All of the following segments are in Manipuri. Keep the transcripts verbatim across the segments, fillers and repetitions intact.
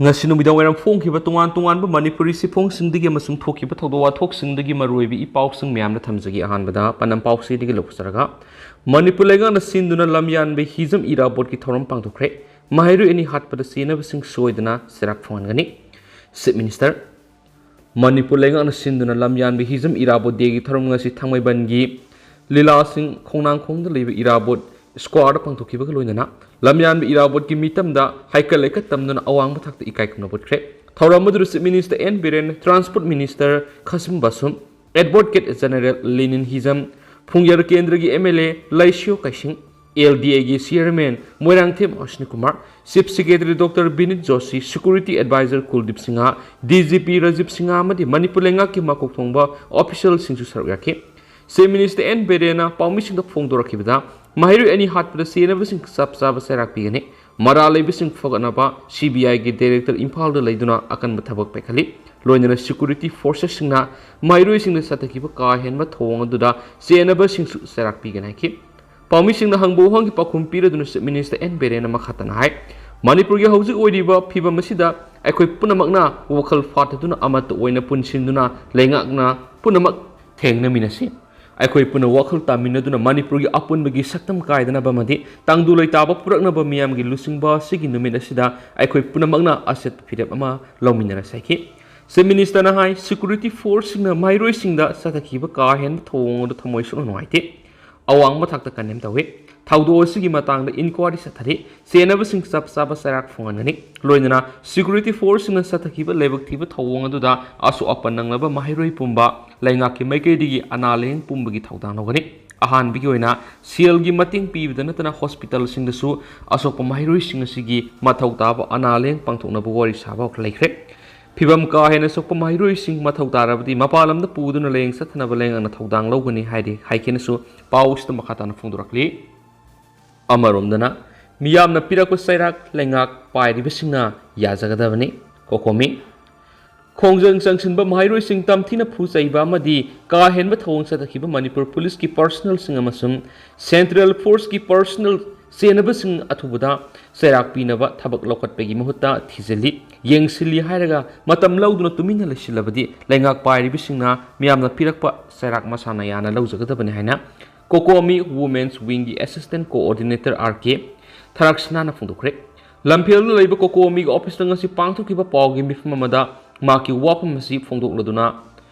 ꯉꯁꯤ ꯅꯨꯃꯤꯗꯥꯡ ꯋꯥꯏꯔꯝ ꯐꯣꯡꯈꯤꯕ ꯇꯣꯉꯥꯟ ꯇꯣꯉꯥꯟꯕ ꯃꯅꯤꯄꯨꯔꯤ ꯁꯤꯐꯣꯡꯁꯤꯡꯗꯒꯤ ꯑꯃꯁꯨꯡ ꯊꯣꯛꯈꯤꯕ ꯊꯧꯗꯣꯛ ꯋꯥꯊꯣꯛꯁꯤꯡꯗꯒꯤ ꯃꯔꯨꯑꯣꯏꯕ ꯏ ꯄꯥꯎꯁꯤꯡ ꯃꯌꯥꯝꯗ ꯊꯝꯖꯒꯦ꯫ ꯑꯍꯥꯟꯕꯗ ꯄꯅꯝ ꯄꯥꯎꯆꯦꯗꯒꯤ ꯂꯧꯖꯔꯒ, ꯃꯅꯤꯄꯨꯔ ꯂꯩꯉꯥꯛꯅ ꯁꯤꯟꯗꯨꯅ ꯂꯝꯌꯥꯟꯕ ꯍꯤꯖꯝ ꯏꯔꯥꯕꯣꯠꯀꯤ ꯊꯧꯔꯝ ꯄꯥꯡꯊꯣꯛꯈ꯭ꯔꯦ꯫ ꯃꯍꯩꯔꯣꯏ ꯑꯅꯤ ꯍꯥꯠꯄꯗ ꯆꯦꯟꯅꯕꯁꯤꯡ ꯁꯣꯏꯗꯅ ꯆꯩꯔꯥꯛ ꯐꯪꯍꯟꯒꯅꯤ꯫ ꯆꯤꯐ ꯃꯤꯅꯤꯁꯇꯔ, ꯃꯅꯤꯄꯨꯔ ꯂꯩꯉꯥꯛꯅ ꯁꯤꯟꯗꯨꯅ ꯂꯝꯌꯥꯟꯕ ꯍꯤꯖꯝ ꯏꯔꯥꯕꯣꯠ ꯗꯦꯒꯤ ꯊꯧꯔꯝ ꯉꯁꯤ ꯊꯥꯡꯃꯩꯕꯟꯒꯤ ꯂꯤꯂꯥꯁꯤꯡ ꯈꯣꯡꯅꯥꯡꯈꯣꯡꯗ ꯂꯩꯕ ꯏꯔꯥꯕꯣꯠ ꯁ꯭ꯀ꯭ꯋꯥꯔꯗ ꯄꯥꯡꯊꯣꯛꯈꯤꯕꯒ ꯂꯣꯏꯅꯅ ꯂꯝꯌꯥꯟꯕ ꯏꯔꯥꯕꯣꯠꯀꯤ ꯃꯤꯇꯝꯗ ꯍꯩꯀꯠ ꯂꯩꯀꯠ ꯇꯝꯗꯨꯅ ꯑꯋꯥꯡꯕ ꯊꯥꯛꯇ ꯏꯀꯥꯏ ꯈꯨꯝꯅꯕ ꯎꯠꯈ꯭ꯔꯦ꯫ ꯊꯧꯔꯝ ꯑꯗꯨꯗ chief minister N Biren, transport minister Khashim Vashum, advocate general Lenin Hijam, Phungyar ꯀꯦꯟꯗ꯭ꯔꯒꯤ M L A Leisiyo Keishing, L D ꯑꯦꯒꯤ chairman Moirangthem Asni Kumar, chief secretary doctor Vineet Joshi, security adviser Kuldeep Singh, D G P Rajiv Singh ꯑꯃꯗꯤ ꯃꯅꯤꯄꯨꯔ ꯂꯩꯉꯥꯛꯀꯤ ꯃꯀꯣꯛ ꯊꯣꯡꯕ ꯑꯣꯐꯤꯁꯤꯌꯦꯜꯁꯤꯡꯁꯨ ꯁꯔꯨꯛ ꯌꯥꯈꯤ꯫ ꯆꯤꯐ ꯃꯤꯅꯤꯁꯇꯔ ꯑꯦꯟ ꯕꯤꯔꯦꯟꯅ ꯄꯥꯎꯃꯤꯁꯤꯡꯗ ꯐꯣꯡꯗꯣꯔꯛꯈꯤꯕꯗ, ꯃꯍꯩꯔꯣꯏ ꯑꯅꯤ ꯍꯥꯠꯄꯗ ꯆꯦꯟꯅꯕꯁꯤꯡ ꯆꯞ ꯆꯥꯕ ꯆꯩꯔꯥꯛ ꯄꯤꯒꯅꯤ꯫ ꯃꯔꯥꯜ ꯂꯩꯕꯁꯤꯡ ꯐꯒꯠꯅꯕ ꯁꯤ ꯕꯤ ꯑꯥꯏꯒꯤ ꯗꯥꯏꯔꯦꯛꯇꯔ ꯏꯝꯐꯥꯜꯗ ꯂꯩꯗꯨꯅ ꯑꯀꯟꯕ ꯊꯕꯛ ꯄꯥꯏꯈꯠꯂꯤ꯫ ꯂꯣꯏꯅꯅ ꯁꯦꯀ꯭ꯌꯨꯔꯤꯇꯤ ꯐꯣꯔꯁꯦꯁꯁꯤꯡꯅ ꯃꯍꯩꯔꯣꯏꯁꯤꯡꯗ ꯆꯠꯊꯈꯤꯕ ꯀꯥ ꯍꯦꯟꯕ ꯊꯧꯑꯣꯡ ꯑꯗꯨꯗ ꯆꯦꯟꯅꯕꯁꯤꯡꯁꯨ ꯆꯩꯔꯥꯛ ꯄꯤꯒꯅꯤ ꯍꯥꯏꯈꯤ꯫ ꯄꯥꯎꯃꯤꯁꯤꯡꯅ ꯍꯪꯕ ꯋꯥꯍꯪꯒꯤ ꯄꯥꯎꯈꯨꯝ ꯄꯤꯔꯗꯨꯅ ꯆꯤꯐ ꯃꯤꯅꯤꯁꯇꯔ ꯑꯦꯟ ꯕꯤꯔꯦꯟꯅ ꯃꯈꯥ ꯇꯥꯅ ꯍꯥꯏ, ꯃꯅꯤꯄꯨꯔꯒꯤ ꯍꯧꯖꯤꯛ ꯑꯣꯏꯔꯤꯕ ꯐꯤꯕꯝ ꯑꯁꯤꯗ ꯑꯩꯈꯣꯏ ꯄꯨꯝꯅꯃꯛꯅ ꯋꯥꯈꯜ ꯐꯥꯊꯗꯨꯅ ꯑꯃꯠꯇ ꯑꯣꯏꯅ ꯄꯨꯟꯁꯤꯟꯗꯨꯅ ꯂꯩꯉꯥꯛꯅ ꯄꯨꯝꯅꯃꯛ ꯊꯦꯡꯅꯃꯤꯟꯅꯁꯤ꯫ ꯑꯩꯈꯣꯏ ꯄꯨꯟꯅ ꯋꯥꯈꯜ ꯇꯥꯃꯤꯟꯅꯗꯨꯅ ꯃꯅꯤꯄꯨꯔꯒꯤ ꯑꯄꯨꯟꯕꯒꯤ ꯁꯛꯇꯝ ꯀꯥꯏꯗꯅꯕ ꯑꯃꯗꯤ ꯇꯪꯗꯨ ꯂꯩꯇꯥꯕ ꯄꯨꯔꯛꯅꯕ ꯃꯤꯌꯥꯝꯒꯤ ꯂꯨꯆꯤꯡꯕ ꯑꯁꯤꯒꯤ ꯅꯨꯃꯤꯠ ꯑꯁꯤꯗ ꯑꯩꯈꯣꯏ ꯄꯨꯝꯅꯃꯛꯅ ꯑꯆꯦꯠꯄ ꯐꯤꯔꯦꯞ ꯑꯃ ꯂꯧꯃꯤꯟꯅꯔꯁꯤ ꯍꯥꯏꯈꯤ꯫ ꯆꯤꯐ ꯃꯤꯅꯤꯁꯇꯔꯅ ꯍꯥꯏ, ꯁꯦꯀ꯭ꯌꯨꯔꯤꯇꯤ ꯐꯣꯔꯁꯁꯤꯡꯅ ꯃꯍꯩꯔꯣꯏꯁꯤꯡꯗ ꯆꯠꯊꯈꯤꯕ ꯀꯥ ꯍꯦꯟꯕ ꯊꯧꯑꯣꯡ ꯑꯗꯨ ꯊꯃꯣꯏ ꯁꯣꯛꯅ ꯅꯨꯡꯉꯥꯏꯇꯦ꯫ ꯑꯋꯥꯡꯕ ꯊꯥꯛꯇ ꯀꯟꯗꯦꯝ ꯇꯧꯏ꯫ ꯊꯧꯗꯣꯛ ꯑꯁꯤꯒꯤ ꯃꯇꯥꯡꯗ ꯏꯟꯀ꯭ꯋꯥꯔꯤ ꯆꯠꯊꯔꯤ꯫ ꯆꯦꯟꯅꯕꯁꯤꯡ ꯆꯞ ꯆꯥꯕ ꯆꯩꯔꯥꯛ ꯐꯪꯍꯟꯒꯅꯤ꯫ ꯂꯣꯏꯅꯅ ꯁꯦꯀ꯭ꯌꯨꯔꯤꯇꯤ ꯐꯣꯔꯁꯁꯤꯡꯅ ꯆꯠꯊꯈꯤꯕ ꯂꯥꯏꯕꯛ ꯊꯤꯕ ꯊꯧꯑꯣꯡ ꯑꯗꯨꯗ ꯑꯁꯣꯛ ꯑꯄꯟ ꯅꯪꯂꯕ ꯃꯍꯩꯔꯣꯏ ꯄꯨꯝꯕ ꯂꯩꯉꯥꯛꯀꯤ ꯃꯥꯏꯀꯩꯗꯒꯤ ꯑꯅꯥ ꯂꯥꯌꯦꯡ ꯄꯨꯝꯕꯒꯤ ꯊꯧꯗꯥꯡ ꯂꯧꯒꯅꯤ꯫ ꯑꯍꯥꯟꯕꯒꯤ ꯑꯣꯏꯅ ꯁꯦꯜꯒꯤ ꯃꯇꯦꯡ ꯄꯤꯕꯗ ꯅꯠꯇꯅ ꯍꯣꯁꯄꯤꯇꯥꯜꯁꯤꯡꯗꯁꯨ ꯑꯁꯣꯛꯄ ꯃꯍꯩꯔꯣꯏꯁꯤꯡ ꯑꯁꯤꯒꯤ ꯃꯊꯧ ꯇꯥꯕ ꯑꯅꯥ ꯂꯥꯌꯦꯡ ꯄꯥꯡꯊꯣꯛꯅꯕ ꯋꯥꯔꯤ ꯁꯥꯕ ꯍꯧꯈ꯭ꯔ ꯂꯩꯈ꯭ꯔꯦ꯫ ꯐꯤꯕꯝ ꯀꯥ ꯍꯦꯟꯅ ꯁꯣꯛꯄ ꯃꯍꯩꯔꯣꯏꯁꯤꯡ ꯃꯊꯧ ꯇꯥꯔꯕꯗꯤ ꯃꯄꯥꯟ ꯂꯝꯗ ꯄꯨꯗꯨꯅ ꯂꯥꯌꯦꯡ ꯆꯠꯊꯅꯕ ꯂꯩꯉꯥꯛꯅ ꯊꯧꯗꯥꯡ ꯂꯧꯒꯅꯤ ꯍꯥꯏꯔꯤ ꯍꯥꯏꯈꯤꯅꯁꯨ ꯄꯥꯎ ꯑꯁꯤꯗ ꯃꯈꯥ ꯇꯥꯅ ꯐꯣꯡꯗꯣꯔꯛꯂꯤ꯫ ꯑꯃꯔꯣꯝꯗꯅ ꯃꯤꯌꯥꯝꯅ ꯄꯤꯔꯛꯄ ꯆꯩꯔꯥꯛ ꯂꯩꯉꯥꯛ ꯄꯥꯏꯔꯤꯕꯁꯤꯡꯅ ꯌꯥꯖꯒꯗꯕꯅꯤ꯫ ꯀꯣꯀꯣꯃꯤ꯫ ꯈꯣꯡꯖꯪ ꯆꯪꯁꯤꯟꯕ ꯃꯍꯩꯔꯣꯏꯁꯤꯡ ꯇꯝꯊꯤꯅ ꯐꯨ ꯆꯩꯕ ꯑꯃꯗꯤ ꯀꯥ ꯍꯦꯟꯕ ꯊꯧꯑꯣꯡ ꯆꯠꯊꯈꯤꯕ ꯃꯅꯤꯄꯨꯔ ꯄꯨꯂꯤꯁꯀꯤ ꯄꯔꯁꯅꯦꯜꯁꯤꯡ ꯑꯃꯁꯨꯡ ꯁꯦꯟꯇ꯭ꯔꯦꯜ ꯐꯣꯔꯁꯀꯤ ꯄꯔꯁꯅꯦꯜ ꯆꯦꯟꯅꯕꯁꯤꯡ ꯑꯊꯨꯕꯗ ꯆꯩꯔꯥꯛ ꯄꯤꯅꯕ ꯊꯕꯛ ꯂꯧꯈꯠꯄꯒꯤ ꯃꯍꯨꯠꯇ ꯊꯤꯖꯤꯜꯂꯤ, ꯌꯦꯡꯁꯤꯜꯂꯤ ꯍꯥꯏꯔꯒ ꯃꯇꯝ ꯂꯧꯗꯨꯅ ꯇꯨꯃꯤꯟꯅ ꯂꯩꯁꯤꯜꯂꯕꯗꯤ ꯂꯩꯉꯥꯛ ꯄꯥꯏꯔꯤꯕꯁꯤꯡꯅ ꯃꯤꯌꯥꯝꯅ ꯄꯤꯔꯛꯄ ꯆꯩꯔꯥꯛ ꯃꯁꯥꯅ ꯌꯥꯅ ꯂꯧꯖꯒꯗꯕꯅꯤ ꯍꯥꯏꯅ COCOMI Women's Wingꯒꯤ Assistant Coordinator R K ꯊꯔꯥꯛꯁꯅꯥꯅ ꯐꯣꯡꯗꯣꯛꯈ꯭ꯔꯦ꯫ ꯂꯝꯐꯦꯜꯗ ꯂꯩꯕ COCOMIꯒꯤ officeꯇ ꯉꯁꯤ ꯄꯥꯡꯊꯣꯛꯈꯤꯕ ꯄꯥꯎꯒꯤ ꯃꯤꯐꯝ ꯑꯃꯗ ꯃꯍꯥꯛꯀꯤ ꯋꯥꯐꯝ ꯑꯁꯤ ꯐꯣꯡꯗꯣꯛꯂꯗꯨꯅ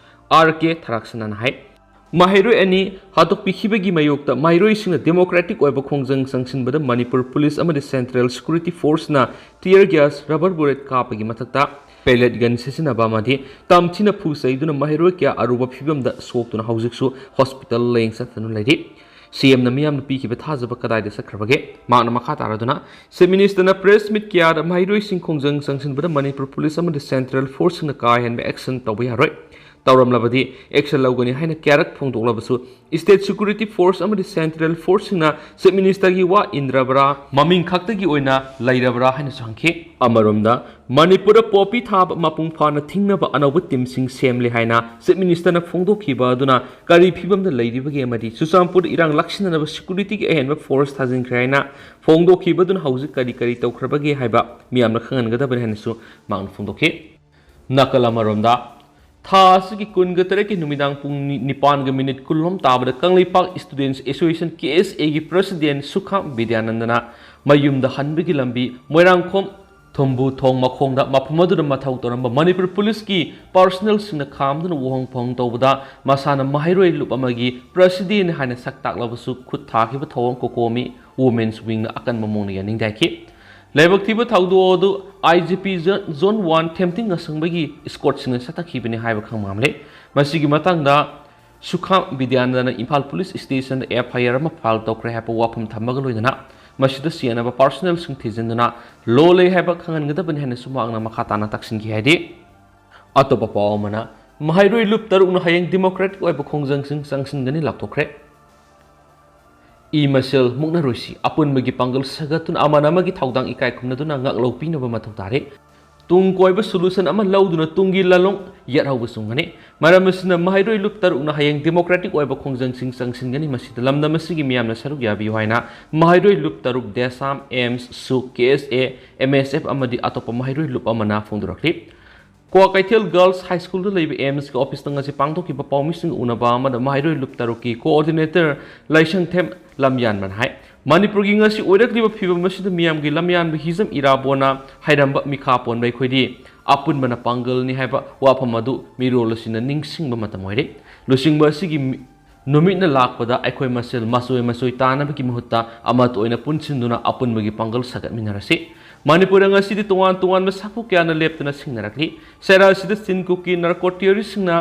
R K ꯊꯔꯥꯛꯁꯅꯥꯅ ꯍꯥꯏ, ꯃꯍꯩꯔꯣꯏ ꯑꯅꯤ ꯍꯥꯠꯇꯣꯛꯄꯤꯈꯤꯕꯒꯤ ꯃꯥꯌꯣꯛꯇ ꯃꯍꯩꯔꯣꯏꯁꯤꯡꯅ democratic ꯑꯣꯏꯕ ꯈꯣꯡꯖꯪ ꯆꯪꯁꯤꯟꯕꯗ ꯃꯅꯤꯄꯨꯔ ꯄꯨꯂꯤꯁ ꯑꯃꯗꯤ Central Security Forceꯅ tear gas, rubber bullet ꯀꯥꯞꯄꯒꯤ ꯃꯊꯛꯇ pellet gun ꯁꯤꯖꯤꯟꯅꯕ ꯑꯃꯗꯤ ꯇꯝꯊꯤꯅ ꯐꯨ ꯆꯩꯗꯨꯅ ꯃꯍꯩꯔꯣꯏ ꯀꯌꯥ ꯑꯔꯨꯕ ꯐꯤꯕꯝꯗ ꯁꯣꯛꯇꯨꯅ ꯍꯧꯖꯤꯛꯁꯨ hospital ꯂꯥꯌꯦꯡ ꯆꯠꯇꯨꯅ ꯂꯩꯔꯤ꯫ CMꯅ ꯃꯤꯌꯥꯝꯅ ꯄꯤꯈꯤꯕ ꯊꯥꯖꯕ ꯀꯗꯥꯏꯗ ꯆꯠꯈ꯭ꯔꯕꯒꯦ? ꯃꯍꯥꯛꯅ ꯃꯈꯥ ꯇꯥꯔꯗꯨꯅ, Chief Ministerꯅ press meet ꯀꯌꯥꯗ ꯃꯍꯩꯔꯣꯏꯁꯤꯡ ꯈꯣꯡꯖꯪ ꯆꯪꯁꯤꯟꯕꯗ ꯃꯅꯤꯄꯨꯔ ꯄꯨꯂꯤꯁ ꯑꯃꯗꯤ Central Forceꯁꯤꯡꯅ ꯀꯥ ꯍꯦꯟꯕ action ꯇꯧꯕ ꯌꯥꯔꯣꯏ, ꯇꯧꯔꯝꯂꯕꯗꯤ action ꯂꯧꯒꯅꯤ ꯍꯥꯏꯅ ꯀꯌꯥꯔꯛ ꯐꯣꯡꯗꯣꯛꯂꯕꯁꯨ State Security Force ꯑꯃꯗꯤ Central Forceꯁꯤꯡꯅ Chief Ministerꯒꯤ ꯋꯥ ꯏꯟꯗ꯭ꯔꯕ꯭ꯔꯥ, ꯃꯃꯤꯡ ꯈꯛꯇꯒꯤ ꯑꯣꯏꯅ ꯂꯩꯔꯕ꯭ꯔꯥ ꯍꯥꯏꯅꯁꯨ ꯍꯪꯈꯤ꯫ ꯑꯃꯔꯣꯝꯗ, ꯃꯅꯤꯄꯨꯔꯗ poppy ꯊꯥꯕ ꯃꯄꯨꯡ ꯐꯥꯅ ꯊꯤꯡꯅꯕ ꯑꯅꯧꯕ teamꯁꯤꯡ ꯁꯦꯝꯂꯦ ꯍꯥꯏꯅ Chief Ministerꯅ ꯐꯣꯡꯗꯣꯛꯈꯤꯕ ꯑꯗꯨꯅ ꯀꯔꯤ ꯐꯤꯕꯝꯗ ꯂꯩꯔꯤꯕꯒꯦ ꯑꯃꯗꯤ ꯆꯨꯔꯆꯥꯟꯄꯨꯔꯗ ꯏꯔꯥꯡ ꯂꯥꯛꯁꯤꯟꯅꯅꯕ securityꯒꯤ ꯑꯍꯦꯟꯕ force ꯊꯥꯖꯤꯟꯈ꯭ꯔꯦ ꯍꯥꯏꯅ ꯐꯣꯡꯗꯣꯛꯈꯤꯕ ꯑꯗꯨꯅ ꯍꯧꯖꯤꯛ ꯀꯔꯤ ꯀꯔꯤ ꯇꯧꯈ꯭ꯔꯕꯒꯦ ꯍꯥꯏꯕ ꯃꯤꯌꯥꯝꯅ ꯈꯪꯍꯟꯒꯗꯕꯅꯤ ꯍꯥꯏꯅꯁꯨ ꯃꯍꯥꯛꯅ ꯐꯣꯡꯗꯣꯛꯈꯤ꯫ ꯅꯥꯀꯜ ꯑꯃꯔꯣꯝꯗ, ꯊꯥ ꯑꯁꯤꯒꯤ ꯀꯨꯟꯒ ꯇꯔꯦꯠꯀꯤ ꯅꯨꯃꯤꯗꯥꯡ ꯄꯨꯡ ꯅꯤ-, ꯅꯤꯄꯥꯟꯒ minute ꯀꯨꯟꯂꯣꯝ ꯇꯥꯕꯗ ꯀꯪꯂꯩꯄꯥꯛ Students Association, KSAꯒꯤ President ꯁꯨꯈꯥꯝ ꯕꯤꯗ꯭ꯌꯥꯅꯟꯗꯅ ꯃꯌꯨꯝꯗ ꯍꯟꯕꯒꯤ ꯂꯝꯕꯤ ꯃꯣꯏꯔꯥꯡꯈꯣꯝ ꯊꯨꯝꯕꯨ ꯊꯣꯡ ꯃꯈꯣꯡꯗ ꯃꯐꯝ ꯑꯗꯨꯗ ꯃꯊꯧ ꯇꯧꯔꯝꯕ ꯃꯅꯤꯄꯨꯔ ꯄꯨꯂꯤꯁꯀꯤ personnelꯁꯤꯡꯅ ꯈꯥꯝꯗꯨꯅ ꯎꯍꯣꯡ ꯐꯣꯡ ꯇꯧꯕꯗ ꯃꯁꯥꯅ ꯃꯍꯩꯔꯣꯏ ꯂꯨꯞ ꯑꯃꯒꯤ President ꯍꯥꯏꯅ ꯁꯛ ꯇꯥꯛꯂꯕꯁꯨ ꯈꯨꯠ ꯊꯥꯈꯤꯕ ꯊꯧꯑꯣꯡ COCOMI Women's Wingꯅ ꯑꯀꯟꯕ ꯃꯑꯣꯡꯗ ꯌꯥꯅꯤꯡꯗꯦ ꯍꯥꯏꯈꯤ꯫ ꯂꯥꯏꯕꯛ ꯊꯤꯕ ꯊꯧꯗꯣꯛ ꯑꯗꯨ IGP Zone, Zone one ꯊꯦꯝꯇꯤꯡ ꯑꯁꯪꯕꯒꯤ escortꯁꯤꯡꯅ ꯆꯠꯊꯈꯤꯕꯅꯤ ꯍꯥꯏꯕ ꯈꯪꯃꯥꯝꯂꯦ꯫ ꯃꯁꯤꯒꯤ ꯃꯇꯥꯡꯗ ꯁꯨꯈꯥꯝ ꯕꯤꯗ꯭ꯌꯥꯅꯟꯗꯅ ꯏꯝꯐꯥꯜ ꯄꯨꯂꯤꯁ stationꯗ FIR ꯑꯃ file ꯇꯧꯈ꯭ꯔꯦ ꯍꯥꯏꯕ ꯋꯥꯐꯝ ꯊꯝꯕꯒ ꯂꯣꯏꯅꯅ ꯃꯁꯤꯗ ꯆꯦꯟꯅꯕ personnelꯁꯤꯡ ꯊꯤꯖꯤꯟꯗꯨꯅ ꯂꯣꯜꯂꯦ ꯍꯥꯏꯕ ꯈꯪꯍꯟꯒꯗꯕꯅꯤ ꯍꯥꯏꯅꯁꯨ ꯃꯍꯥꯛꯅ ꯃꯈꯥ ꯇꯥꯅ ꯇꯥꯛꯁꯤꯟꯈꯤ ꯍꯥꯏꯗꯤ, ꯑꯇꯣꯞꯄ ꯄꯥꯎ ꯑꯃꯅ, ꯃꯍꯩꯔꯣꯏ ꯂꯨꯞ ꯇꯔꯨꯛꯅ ꯍꯌꯦꯡ democratic ꯑꯣꯏꯕ ꯈꯣꯡꯖꯪꯁꯤꯡ ꯆꯪꯁꯤꯟꯒꯅꯤ ꯂꯥꯎꯊꯣꯛꯈ꯭ꯔꯦ꯫ ꯏ ꯃꯁꯦꯜ ꯃꯨꯛꯅꯔꯣꯏꯁꯤ, ꯑꯄꯨꯟꯕꯒꯤ ꯄꯥꯡꯒꯜ ꯁꯥꯒꯠꯇꯨꯅ ꯑꯃꯅ ꯑꯃꯒꯤ ꯊꯧꯗꯥꯡ ꯏꯀꯥꯏ ꯈꯨꯝꯅꯗꯨꯅ ꯉꯥꯛꯂꯧ ꯄꯤꯅꯕ ꯃꯊꯧ ꯇꯥꯔꯦ꯫ ꯇꯨꯡ ꯀꯣꯏꯕ solution ꯑꯃ ꯂꯧꯗꯨꯅ ꯇꯨꯡꯒꯤ ꯂꯥꯂꯣꯡ ꯌꯦꯠꯍꯧꯕꯁꯨ ꯉꯝꯒꯅꯤ꯫ ꯃꯔꯝ ꯑꯁꯤꯅ ꯃꯍꯩꯔꯣꯏ ꯂꯨꯞ ꯇꯔꯨꯛꯅ ꯍꯌꯦꯡ democratic ꯑꯣꯏꯕ ꯈꯣꯡꯖꯪꯁꯤꯡ ꯆꯪꯁꯤꯟꯒꯅꯤ꯫ ꯃꯁꯤꯗ ꯂꯝꯗꯝ ꯑꯁꯤꯒꯤ ꯃꯤꯌꯥꯝꯅ ꯁꯔꯨꯛ ꯌꯥꯕꯤꯌꯨ ꯍꯥꯏꯅ ꯃꯍꯩꯔꯣꯏ ꯂꯨꯞ ꯇꯔꯨꯛ DESAM, AIMS, SUK, KSA, MSF ꯑꯃꯗꯤ ꯑꯇꯣꯞꯄ ꯃꯍꯩꯔꯣꯏ ꯂꯨꯞ ꯑꯃꯅ ꯐꯣꯡꯗꯣꯔꯛꯂꯤ꯫ ꯀ꯭ꯋꯥꯀꯩꯊꯦꯜ Girls High Schoolꯗ ꯂꯩꯕ AIMSꯀꯤ officeꯇ ꯉꯁꯤ ꯄꯥꯡꯊꯣꯛꯈꯤꯕ ꯄꯥꯎꯃꯤꯁꯤꯡꯒ ꯎꯅꯕ ꯑꯃꯗ ꯃꯍꯩꯔꯣꯏ ꯂꯨꯞ ꯇꯔꯨꯛꯀꯤ coordinator ꯂꯥꯏꯁꯪꯊꯦꯝ ꯂꯝꯌꯥꯟꯕꯅ ꯍꯥꯏ, ꯃꯅꯤꯄꯨꯔꯒꯤ ꯉꯁꯤ ꯑꯣꯏꯔꯛꯂꯤꯕ ꯐꯤꯕꯝ ꯑꯁꯤꯗ ꯃꯤꯌꯥꯝꯒꯤ ꯂꯝꯌꯥꯟꯕ ꯍꯤꯖꯝ ꯏꯔꯥꯕꯣꯠꯅ ꯍꯥꯏꯔꯝꯕ ꯃꯤꯈꯥ ꯄꯣꯟꯕ ꯑꯩꯈꯣꯏꯗꯤ ꯑꯄꯨꯟꯕꯅ ꯄꯥꯡꯒꯜꯅꯤ ꯍꯥꯏꯕ ꯋꯥꯐꯝ ꯑꯗꯨ ꯃꯤꯔꯣꯜ ꯑꯁꯤꯅ ꯅꯤꯡꯁꯤꯡꯕ ꯃꯇꯝ ꯑꯣꯏꯔꯦ꯫ ꯂꯨꯆꯤꯡꯕ ꯑꯁꯤꯒꯤ ꯃꯤ-, ꯅꯨꯃꯤꯠꯅ ꯂꯥꯛꯄꯗ ꯑꯩꯈꯣꯏ ꯃꯁꯦꯜ ꯃꯆꯣꯏ ꯃꯆꯣꯏ ꯇꯥꯅꯕꯒꯤ ꯃꯍꯨꯠꯇ ꯑꯃꯠꯇ ꯑꯣꯏꯅ ꯄꯨꯟꯁꯤꯟꯗꯨꯅ ꯑꯄꯨꯟꯕꯒꯤ ꯄꯥꯡꯒꯜ ꯁꯥꯒꯠꯃꯤꯟꯅꯔꯁꯤ꯫ ꯃꯅꯤꯄꯨꯔꯗ ꯉꯁꯤꯗꯤ ꯇꯣꯉꯥꯟ ꯇꯣꯉꯥꯟꯕ ꯁꯥꯐꯨ ꯀꯌꯥꯅ ꯂꯦꯞꯇꯅ ꯁꯤꯡꯅꯔꯛꯂꯤ꯫ ꯆꯩꯔꯥ ꯑꯁꯤꯗ ꯆꯤꯟ ꯀꯨꯀꯤ narco terroristꯁꯤꯡꯅ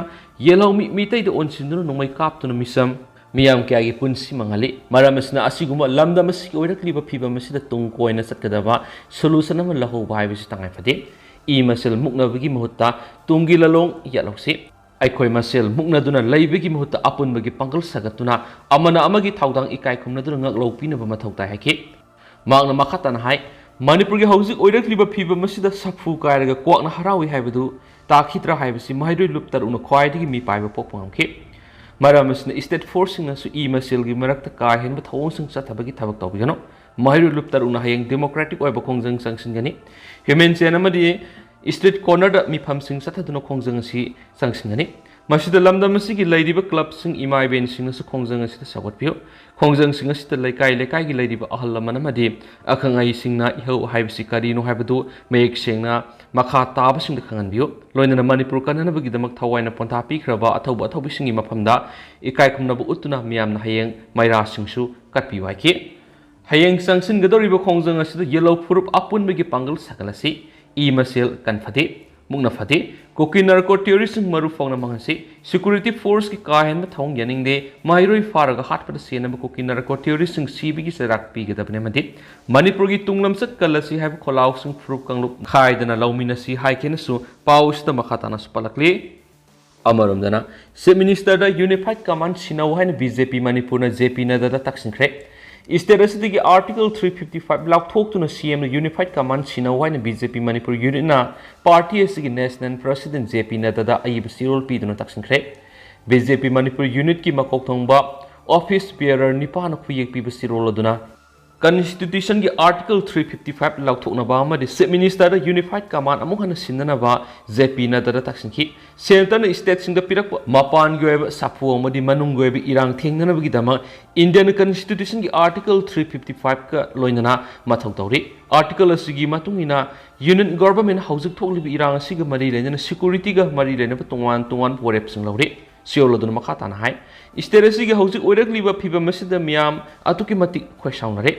ꯌꯦꯜꯍꯧꯃꯤ ꯃꯤꯇꯩꯗ ꯑꯣꯟꯁꯤꯟꯗꯨꯅ ꯅꯣꯡꯃꯩ ꯀꯥꯞꯇꯨꯅ ꯃꯤꯆꯝ ꯃꯤꯌꯥꯝ ꯀꯌꯥꯒꯤ ꯄꯨꯟꯁꯤ ꯃꯥꯡꯍꯜꯂꯤ꯫ ꯃꯔꯝ ꯑꯁꯤꯅ ꯑꯁꯤꯒꯨꯝꯕ ꯂꯝꯗꯝ ꯑꯁꯤꯒꯤ ꯑꯣꯏꯔꯛꯂꯤꯕ ꯐꯤꯕꯝ ꯑꯁꯤꯗ ꯇꯨꯡ ꯀꯣꯏꯅ ꯆꯠꯀꯗꯕ solution ꯑꯃ ꯂꯧꯍꯧꯕ ꯍꯥꯏꯕꯁꯤ ꯇꯉꯥꯏ ꯐꯗꯦ꯫ ꯏ ꯃꯁꯦꯜ ꯃꯨꯛꯅꯕꯒꯤ ꯃꯍꯨꯠꯇ ꯇꯨꯡꯒꯤ ꯂꯥꯂꯣꯡ ꯌꯥꯠꯍꯧꯁꯤ꯫ ꯑꯩꯈꯣꯏ ꯃꯁꯦꯜ ꯃꯨꯛꯅꯗꯨꯅ ꯂꯩꯕꯒꯤ ꯃꯍꯨꯠꯇ ꯑꯄꯨꯟꯕꯒꯤ ꯄꯥꯡꯒꯜ ꯁꯥꯒꯠꯇꯨꯅ ꯑꯃꯅ ꯑꯃꯒꯤ ꯊꯧꯗꯥꯡ ꯏꯀꯥꯏ ꯈꯨꯝꯅꯗꯨꯅ ꯉꯥꯛꯂꯧ ꯄꯤꯅꯕ ꯃꯊꯧ ꯇꯥꯏ ꯍꯥꯏꯈꯤ꯫ ꯃꯍꯥꯛꯅ ꯃꯈꯥ ꯇꯥꯅ ꯍꯥꯏ, ꯃꯅꯤꯄꯨꯔꯒꯤ ꯍꯧꯖꯤꯛ ꯑꯣꯏꯔꯛꯂꯤꯕ ꯐꯤꯕꯝ ꯑꯁꯤꯗ ꯁꯥꯐꯨ ꯀꯥꯏꯔꯒ ꯀ꯭ꯋꯥꯛꯅ ꯍꯔꯥꯎꯏ ꯍꯥꯏꯕꯗꯨ ꯇꯥꯈꯤꯗ꯭ꯔꯥ ꯍꯥꯏꯕꯁꯤ ꯃꯍꯩꯔꯣꯏ ꯂꯨꯞ ꯇꯔꯨꯛꯅ ꯈ꯭ꯋꯥꯏꯗꯒꯤ ꯃꯤꯄꯥꯏꯕ ꯄꯣꯛꯄ ꯉꯝꯈꯤ꯫ ꯃꯔꯝ ꯑꯁꯤꯅ state forceꯁꯤꯡꯅꯁꯨ ꯏ ꯃꯁꯦꯜꯒꯤ ꯃꯔꯛꯇ ꯀꯥ ꯍꯦꯟꯕ ꯊꯧꯑꯣꯡꯁꯤꯡ ꯆꯠꯊꯕꯒꯤ ꯊꯕꯛ ꯇꯧꯕꯤꯒꯅꯨ꯫ ꯃꯍꯩꯔꯣꯏ ꯂꯨꯞ ꯇꯔꯨꯛꯅ ꯍꯌꯦꯡ democratic ꯑꯣꯏꯕ ꯈꯣꯡꯖꯪ ꯆꯪꯁꯤꯟꯒꯅꯤ꯫ Human chain ꯑꯃꯗꯤ street cornerꯗ ꯃꯤꯐꯝꯁꯤꯡ ꯆꯠꯊꯗꯨꯅ ꯈꯣꯡꯖꯪ ꯑꯁꯤ ꯆꯪꯁꯤꯟꯒꯅꯤ꯫ ꯃꯁꯤꯗ ꯂꯝꯗꯝ ꯑꯁꯤꯒꯤ ꯂꯩꯔꯤꯕ clubꯁꯤꯡ, ꯏꯃꯥ ꯏꯕꯦꯟꯁꯤꯡꯅꯁꯨ ꯈꯣꯡꯖꯪ ꯑꯁꯤꯗ ꯁꯧꯒꯠꯄꯤꯌꯨ꯫ ꯈꯣꯡꯖꯪꯁꯤꯡ ꯑꯁꯤꯗ ꯂꯩꯀꯥꯏ ꯂꯩꯀꯥꯏꯒꯤ ꯂꯩꯔꯤꯕ ꯑꯍꯜ ꯂꯃꯟ ꯑꯃꯗꯤ ꯑꯈꯪ ꯑꯍꯩꯁꯤꯡꯅ ꯏꯍꯧ ꯍꯥꯏꯕꯁꯤ ꯀꯔꯤꯅꯣ ꯍꯥꯏꯕꯗꯨ ꯃꯌꯦꯛ ꯁꯦꯡꯅ ꯃꯈꯥ ꯇꯥꯕꯁꯤꯡꯗ ꯈꯪꯍꯟꯕꯤꯌꯨ꯫ ꯂꯣꯏꯅꯅ ꯃꯅꯤꯄꯨꯔ ꯀꯟꯅꯅꯕꯒꯤꯗꯃꯛ ꯊꯋꯥꯏꯅ ꯄꯣꯟꯊꯥ ꯄꯤꯈ꯭ꯔꯕ ꯑꯊꯧꯕ ꯑꯊꯧꯕꯤꯁꯤꯡꯒꯤ ꯃꯐꯝꯗ ꯏꯀꯥꯏ ꯈꯨꯝꯅꯕ ꯎꯠꯇꯨꯅ ꯃꯤꯌꯥꯝꯅ ꯍꯌꯦꯡ ꯃꯩꯔꯥꯁꯤꯡꯁꯨ ꯀꯠꯄꯤꯌꯨ ꯍꯥꯏꯈꯤ꯫ ꯍꯌꯦꯡ ꯆꯪꯁꯤꯟꯒꯗꯧꯔꯤꯕ ꯈꯣꯡꯖꯪ ꯑꯁꯤꯗ ꯌꯦꯜꯍꯧ ꯐꯨꯔꯨꯞ ꯑꯄꯨꯟꯕꯒꯤ ꯄꯥꯡꯒꯜ ꯁꯥꯒꯠꯂꯁꯤ꯫ ꯏ ꯃꯁꯦꯜ ꯀꯟꯐꯗꯦ, ꯃꯨꯛꯅ ꯐꯗꯦ꯫ ꯀꯨꯀꯤ narco terroristꯁꯤꯡ ꯃꯔꯨ ꯐꯥꯎꯅ ꯃꯥꯡꯍꯟꯁꯤ꯫ Security forceꯀꯤ ꯀꯥ ꯍꯦꯟꯕ ꯊꯧꯑꯣꯡ ꯌꯥꯅꯤꯡꯗꯦ꯫ ꯃꯍꯩꯔꯣꯏ ꯐꯥꯔꯒ ꯍꯥꯠꯄꯗ ꯁꯦꯟꯅꯕ ꯀꯨꯀꯤ narco terroristꯁꯤꯡ ꯁꯤꯕꯒꯤ ꯆꯩꯔꯥꯛ ꯄꯤꯒꯗꯕꯅꯤ ꯑꯃꯗꯤ ꯃꯅꯤꯄꯨꯔꯒꯤ ꯇꯨꯡ ꯂꯝꯆꯠ ꯀꯜꯂꯁꯤ ꯍꯥꯏꯕ ꯈꯣꯜꯂꯥꯎꯁꯤꯡ ꯐꯨꯔꯨꯞ ꯀꯥꯡꯂꯨꯞ ꯈꯥꯏꯗꯅ ꯂꯧꯃꯤꯟꯅꯁꯤ ꯍꯥꯏꯈꯤꯅꯁꯨ ꯄꯥꯎ ꯑꯁꯤꯗ ꯃꯈꯥ ꯇꯥꯅꯁꯨ ꯄꯜꯂꯛꯂꯤ꯫ ꯑꯃꯔꯣꯝꯗꯅ, Chief Ministerꯗ Unified Command ꯁꯤꯟꯅꯧ ꯍꯥꯏꯅ BJP ꯃꯅꯤꯄꯨꯔꯅ JP ꯅꯗ꯭ꯗꯥꯗ ꯇꯛꯁꯤꯟꯈ꯭ꯔꯦ꯫ State ꯑꯁꯤꯗꯒꯤ Article three fifty five ꯂꯥꯎꯊꯣꯛꯇꯨꯅ C M ꯅ Unified Command ꯁꯤꯟꯅꯧ ꯍꯥꯏꯅ B J P Manipur Unit ꯅ party ꯑꯁꯤꯒꯤ National President J P Nadda ꯗ ꯑꯏꯕ ꯆꯦꯔꯣꯜ ꯄꯤꯗꯨꯅ ꯇꯛꯁꯤꯟꯈ꯭ꯔꯦ꯫ B J P Manipur Unit ꯀꯤ ꯃꯀꯣꯛ ꯊꯣꯡꯕ office bearer ꯅꯤꯄꯥꯅ ꯈꯨꯌꯦꯛ ꯄꯤꯕ ꯆꯦꯔꯣꯜ ꯑꯗꯨꯅ Constitution ꯒꯤ Article three fifty five ꯂꯥꯎꯊꯣꯛꯅꯕ ꯑꯃꯗꯤ Chief Minister ꯗ Unified Command ꯑꯃꯨꯛ ꯍꯟꯅ ꯁꯤꯟꯅꯅꯕ J P Nadda ꯗ ꯇꯛꯁꯤꯟꯈꯤ꯫ Centre ꯅ state ꯁꯤꯡꯗ ꯄꯤꯔꯛꯄ ꯃꯄꯥꯟꯒꯤ ꯑꯣꯏꯕ ꯁꯥꯐꯨ ꯑꯃꯗꯤ ꯃꯅꯨꯡꯒꯤ ꯑꯣꯏꯕ ꯏꯔꯥꯡ ꯊꯦꯡꯅꯅꯕꯒꯤꯗꯃꯛ Indian Constitution ꯒꯤ Article three fifty five ꯀ ꯂꯣꯏꯅꯅ ꯃꯊꯧ ꯇꯧꯔꯤ꯫ Article ꯑꯁꯤꯒꯤ ꯃꯇꯨꯡ ꯏꯟꯅ Union Government ꯍꯧꯖꯤꯛ ꯊꯣꯛꯂꯤꯕ ꯏꯔꯥꯡ ꯑꯁꯤꯒ ꯃꯔꯤ ꯂꯩꯅꯅ security ꯒ ꯃꯔꯤ ꯂꯩꯅꯕ ꯇꯣꯉꯥꯟ ꯇꯣꯉꯥꯟꯕ ꯋꯥꯔꯦꯞꯁꯤꯡ ꯂꯧꯔꯤ꯫ ꯆꯦꯔꯣꯜ ꯑꯗꯨꯅ ꯃꯈꯥ ꯇꯥꯅ ꯍꯥꯏ, State ꯑꯁꯤꯒꯤ ꯍꯧꯖꯤꯛ ꯑꯣꯏꯔꯛꯂꯤꯕ ꯐꯤꯕꯝ ꯑꯁꯤꯗ ꯃꯤꯌꯥꯝ ꯑꯗꯨꯛꯀꯤ ꯃꯇꯤꯛ ꯈꯣꯏꯁꯥꯎꯅꯔꯦ꯫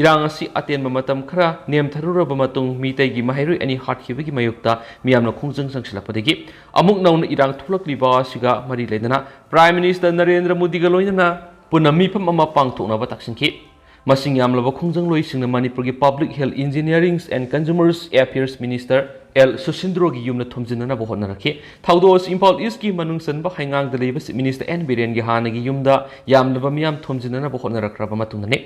ꯏꯔꯥꯡ ꯑꯁꯤ ꯑꯇꯦꯟꯕ ꯃꯇꯝ ꯈꯔ ꯅꯦꯝꯊꯔꯨꯔꯕ ꯃꯇꯨꯡ ꯃꯤꯇꯩꯒꯤ ꯃꯍꯩꯔꯣꯏ ꯑꯅꯤ ꯍꯥꯠꯈꯤꯕꯒꯤ ꯃꯥꯌꯣꯛꯇ ꯃꯤꯌꯥꯝꯅ ꯈꯣꯡꯖꯪ ꯆꯪꯁꯤꯜꯂꯛꯄꯗꯒꯤ ꯑꯃꯨꯛ ꯅꯧꯅ ꯏꯔꯥꯡ ꯊꯣꯛꯂꯛꯂꯤꯕ ꯑꯁꯤꯒ ꯃꯔꯤ ꯂꯩꯅꯅ Prime Minister ꯅꯔꯦꯟꯗ꯭ꯔ ꯃꯣꯗꯤꯒ ꯂꯣꯏꯅꯅ ꯄꯨꯟꯅ ꯃꯤꯐꯝ ꯑꯃ ꯄꯥꯡꯊꯣꯛꯅꯕ ꯇꯛꯁꯤꯟꯈꯤ꯫ ꯃꯁꯤꯡ ꯌꯥꯝꯂꯕ ꯈꯣꯡꯖꯪꯂꯣꯏꯁꯤꯡꯅ ꯃꯅꯤꯄꯨꯔꯒꯤ Public Health, Engineering and Consumers Affairs Minister L ꯁꯨꯁꯤꯟꯗ꯭ꯔꯣꯒꯤ ꯌꯨꯝꯗ ꯊꯣꯝꯖꯤꯟꯅꯅꯕ ꯍꯣꯠꯅꯔꯛꯈꯤ꯫ ꯊꯧꯗꯣꯛ ꯑꯁꯤ ꯏꯝꯐꯥꯜ East ꯀꯤ ꯃꯅꯨꯡ ꯆꯟꯕ ꯍꯩꯉꯥꯡꯗ ꯂꯩꯕ Chief Minister ꯑꯦꯟ ꯕꯤꯔꯦꯟꯒꯤ ꯍꯥꯟꯅꯒꯤ ꯌꯨꯝꯗ ꯌꯥꯝꯂꯕ ꯃꯤꯌꯥꯝ ꯊꯣꯝꯖꯤꯟꯅꯅꯕ ꯍꯣꯠꯅꯔꯛꯈ꯭ꯔꯕ ꯃꯇꯨꯡꯗꯅꯤ꯫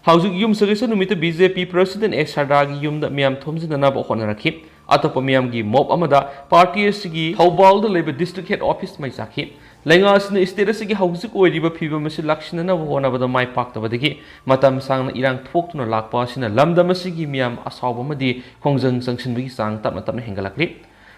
ꯍꯧꯖꯤꯛ ꯌꯨꯝꯁꯀꯩꯁ ꯅꯨꯃꯤꯠꯇ B J P President ꯑꯦꯁ ꯁꯔꯗꯥꯒꯤ ꯌꯨꯝꯗ ꯃꯤꯌꯥꯝ ꯊꯣꯝꯖꯤꯟꯅꯅꯕ ꯍꯣꯠꯅꯔꯛꯈꯤ꯫ ꯑꯇꯣꯞꯄ ꯃꯤꯌꯥꯝꯒꯤ mob ꯑꯃꯗ party ꯑꯁꯤꯒꯤ ꯊꯧꯕꯥꯜꯗ ꯂꯩꯕ district head office ꯃꯩ ꯆꯥꯛꯈꯤ꯫ ꯂꯩꯉꯥꯛ ꯑꯁꯤꯅ state ꯑꯁꯤꯒꯤ ꯍꯧꯖꯤꯛ ꯑꯣꯏꯔꯤꯕ ꯐꯤꯕꯝ ꯑꯁꯤ ꯂꯥꯛꯁꯤꯟꯅꯅꯕ ꯍꯣꯠꯅꯕꯗ ꯃꯥꯏ ꯄꯥꯛꯇꯕꯗꯒꯤ ꯃꯇꯝ ꯁꯥꯡꯅ ꯏꯔꯥꯡ ꯊꯣꯛꯇꯨꯅ ꯂꯥꯛꯄ ꯑꯁꯤꯅ ꯂꯝꯗꯝ ꯑꯁꯤꯒꯤ ꯃꯤꯌꯥꯝ ꯑꯁꯥꯎꯕ ꯑꯃꯗꯤ ꯈꯣꯡꯖꯪ ꯆꯪꯁꯤꯟꯕꯒꯤ ꯆꯥꯡ ꯇꯞꯅ ꯇꯞꯅ ꯍꯦꯟꯒꯠꯂꯛꯂꯤ꯫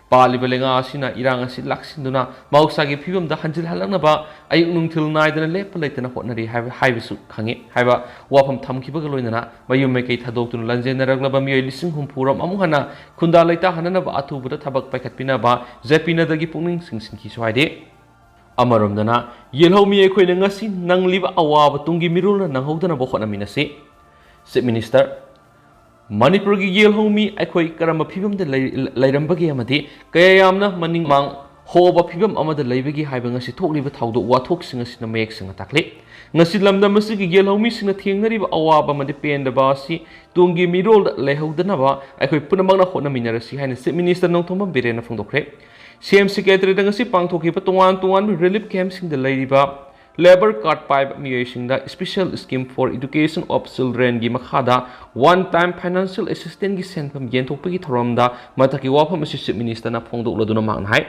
ꯄꯥꯜꯂꯤꯕ ꯂꯩꯉꯥꯛ ꯑꯁꯤꯅ ꯏꯔꯥꯡ ꯑꯁꯤ ꯂꯥꯛꯁꯤꯟꯗꯨꯅ ꯃꯍꯧꯁꯥꯒꯤ ꯐꯤꯕꯝꯗ ꯍꯟꯖꯤꯜꯍꯜꯂꯛꯅꯕ ꯑꯌꯨꯛ ꯅꯨꯡꯊꯤꯜ ꯅꯥꯏꯗꯅ ꯂꯦꯞꯄ ꯂꯩꯇꯅ ꯍꯣꯠꯅꯔꯤ ꯍꯥꯏꯕ, ꯍꯥꯏꯕꯁꯨ ꯈꯪꯉꯤ ꯍꯥꯏꯕ ꯋꯥꯐꯝ ꯊꯝꯈꯤꯕꯒ ꯂꯣꯏꯅꯅ ꯃꯌꯨꯝ ꯃꯩꯀꯩ ꯊꯥꯗꯣꯛꯇꯨꯅ ꯂꯥꯟꯖꯦꯟꯅꯔꯛꯂꯕ ꯃꯤꯑꯣꯏ ꯂꯤꯁꯤꯡ ꯍꯨꯝꯐꯨ ꯔꯣꯝ ꯑꯃꯨꯛ ꯍꯟꯅ ꯈꯨꯟꯗꯥ ꯂꯩꯇꯥꯍꯟꯅꯅꯕ ꯑꯊꯨꯕꯗ ꯊꯕꯛ ꯄꯥꯏꯈꯠꯄꯤꯅꯕ ꯖꯦ ꯄꯤ ꯅꯗ꯭ꯗꯥꯒꯤ ꯄꯨꯛꯅꯤꯡ ꯆꯤꯡꯁꯤꯟꯈꯤꯁꯨ ꯍꯥꯏꯔꯤ꯫ ꯑꯃꯔꯣꯝꯗꯅ ꯌꯦꯜꯍꯧꯃꯤ ꯑꯩꯈꯣꯏꯅ ꯉꯁꯤ ꯅꯪꯂꯤꯕ ꯑꯋꯥꯕ ꯇꯨꯡꯒꯤ ꯃꯤꯔꯣꯜꯅ ꯅꯪꯍꯧꯗꯅꯕ ꯍꯣꯠꯅꯃꯤꯟꯅꯁꯤ꯫ Chief Minister, ꯃꯅꯤꯄꯨꯔꯒꯤ ꯌꯦꯜꯍꯧꯃꯤ ꯑꯩꯈꯣꯏ ꯀꯔꯝꯕ ꯐꯤꯕꯝꯗ ꯂꯩ-, ꯂꯩꯔꯝꯕꯒꯦ ꯑꯃꯗꯤ ꯀꯌꯥ ꯌꯥꯝꯅ ꯃꯅꯤꯡ ꯃꯥꯡ ꯍꯣꯕ ꯐꯤꯕꯝ ꯑꯃꯗ ꯂꯩꯕꯒꯦ ꯍꯥꯏꯕ ꯉꯁꯤ ꯊꯣꯛꯂꯤꯕ ꯊꯧꯗꯣꯛ ꯋꯥꯊꯣꯛꯁꯤꯡ ꯑꯁꯤꯅ ꯃꯌꯦꯛ ꯁꯦꯡꯅ ꯇꯥꯛꯂꯤ꯫ ꯉꯁꯤ ꯂꯝꯗꯝ ꯑꯁꯤꯒꯤ ꯌꯦꯜꯍꯧꯃꯤꯁꯤꯡꯅ ꯊꯦꯡꯅꯔꯤꯕ ꯑꯋꯥꯕ ꯑꯃꯗꯤ ꯄꯦꯟꯗꯕ ꯑꯁꯤ ꯇꯨꯡꯒꯤ ꯃꯤꯔꯣꯜꯗ ꯂꯩꯍꯧꯗꯅꯕ ꯑꯩꯈꯣꯏ ꯄꯨꯝꯅꯃꯛꯅ ꯍꯣꯠꯅꯃꯤꯟꯅꯔꯁꯤ ꯍꯥꯏꯅ Chief Minister ꯅꯣꯡꯊꯣꯝꯕꯝ ꯕꯤꯔꯦꯟꯅ ꯐꯣꯡꯗꯣꯛꯈ꯭ꯔꯦ꯫ ꯁꯤ ꯑꯦꯝ Secretariat ꯇ ꯉꯁꯤ ꯄꯥꯡꯊꯣꯛꯈꯤꯕ ꯇꯣꯉꯥꯟ ꯇꯣꯉꯥꯟꯕ relief camp ꯁꯤꯡꯗ ꯂꯩꯔꯤꯕ Labour card ꯄꯥꯏꯕ ꯃꯤꯑꯣꯏꯁꯤꯡꯗ Special Scheme for Education of Childrenꯒꯤ ꯃꯈꯥꯗ One Time Financial Assistance ꯒꯤ ꯁꯦꯟꯐꯝ ꯌꯦꯟꯊꯣꯛꯄꯒꯤ ꯊꯧꯔꯝꯗ ꯃꯊꯛꯀꯤ ꯋꯥꯐꯝ ꯑꯁꯤ Chief Ministerꯅ ꯐꯣꯡꯗꯣꯛꯂꯗꯨꯅ ꯃꯍꯥꯛꯅ ꯍꯥꯏ,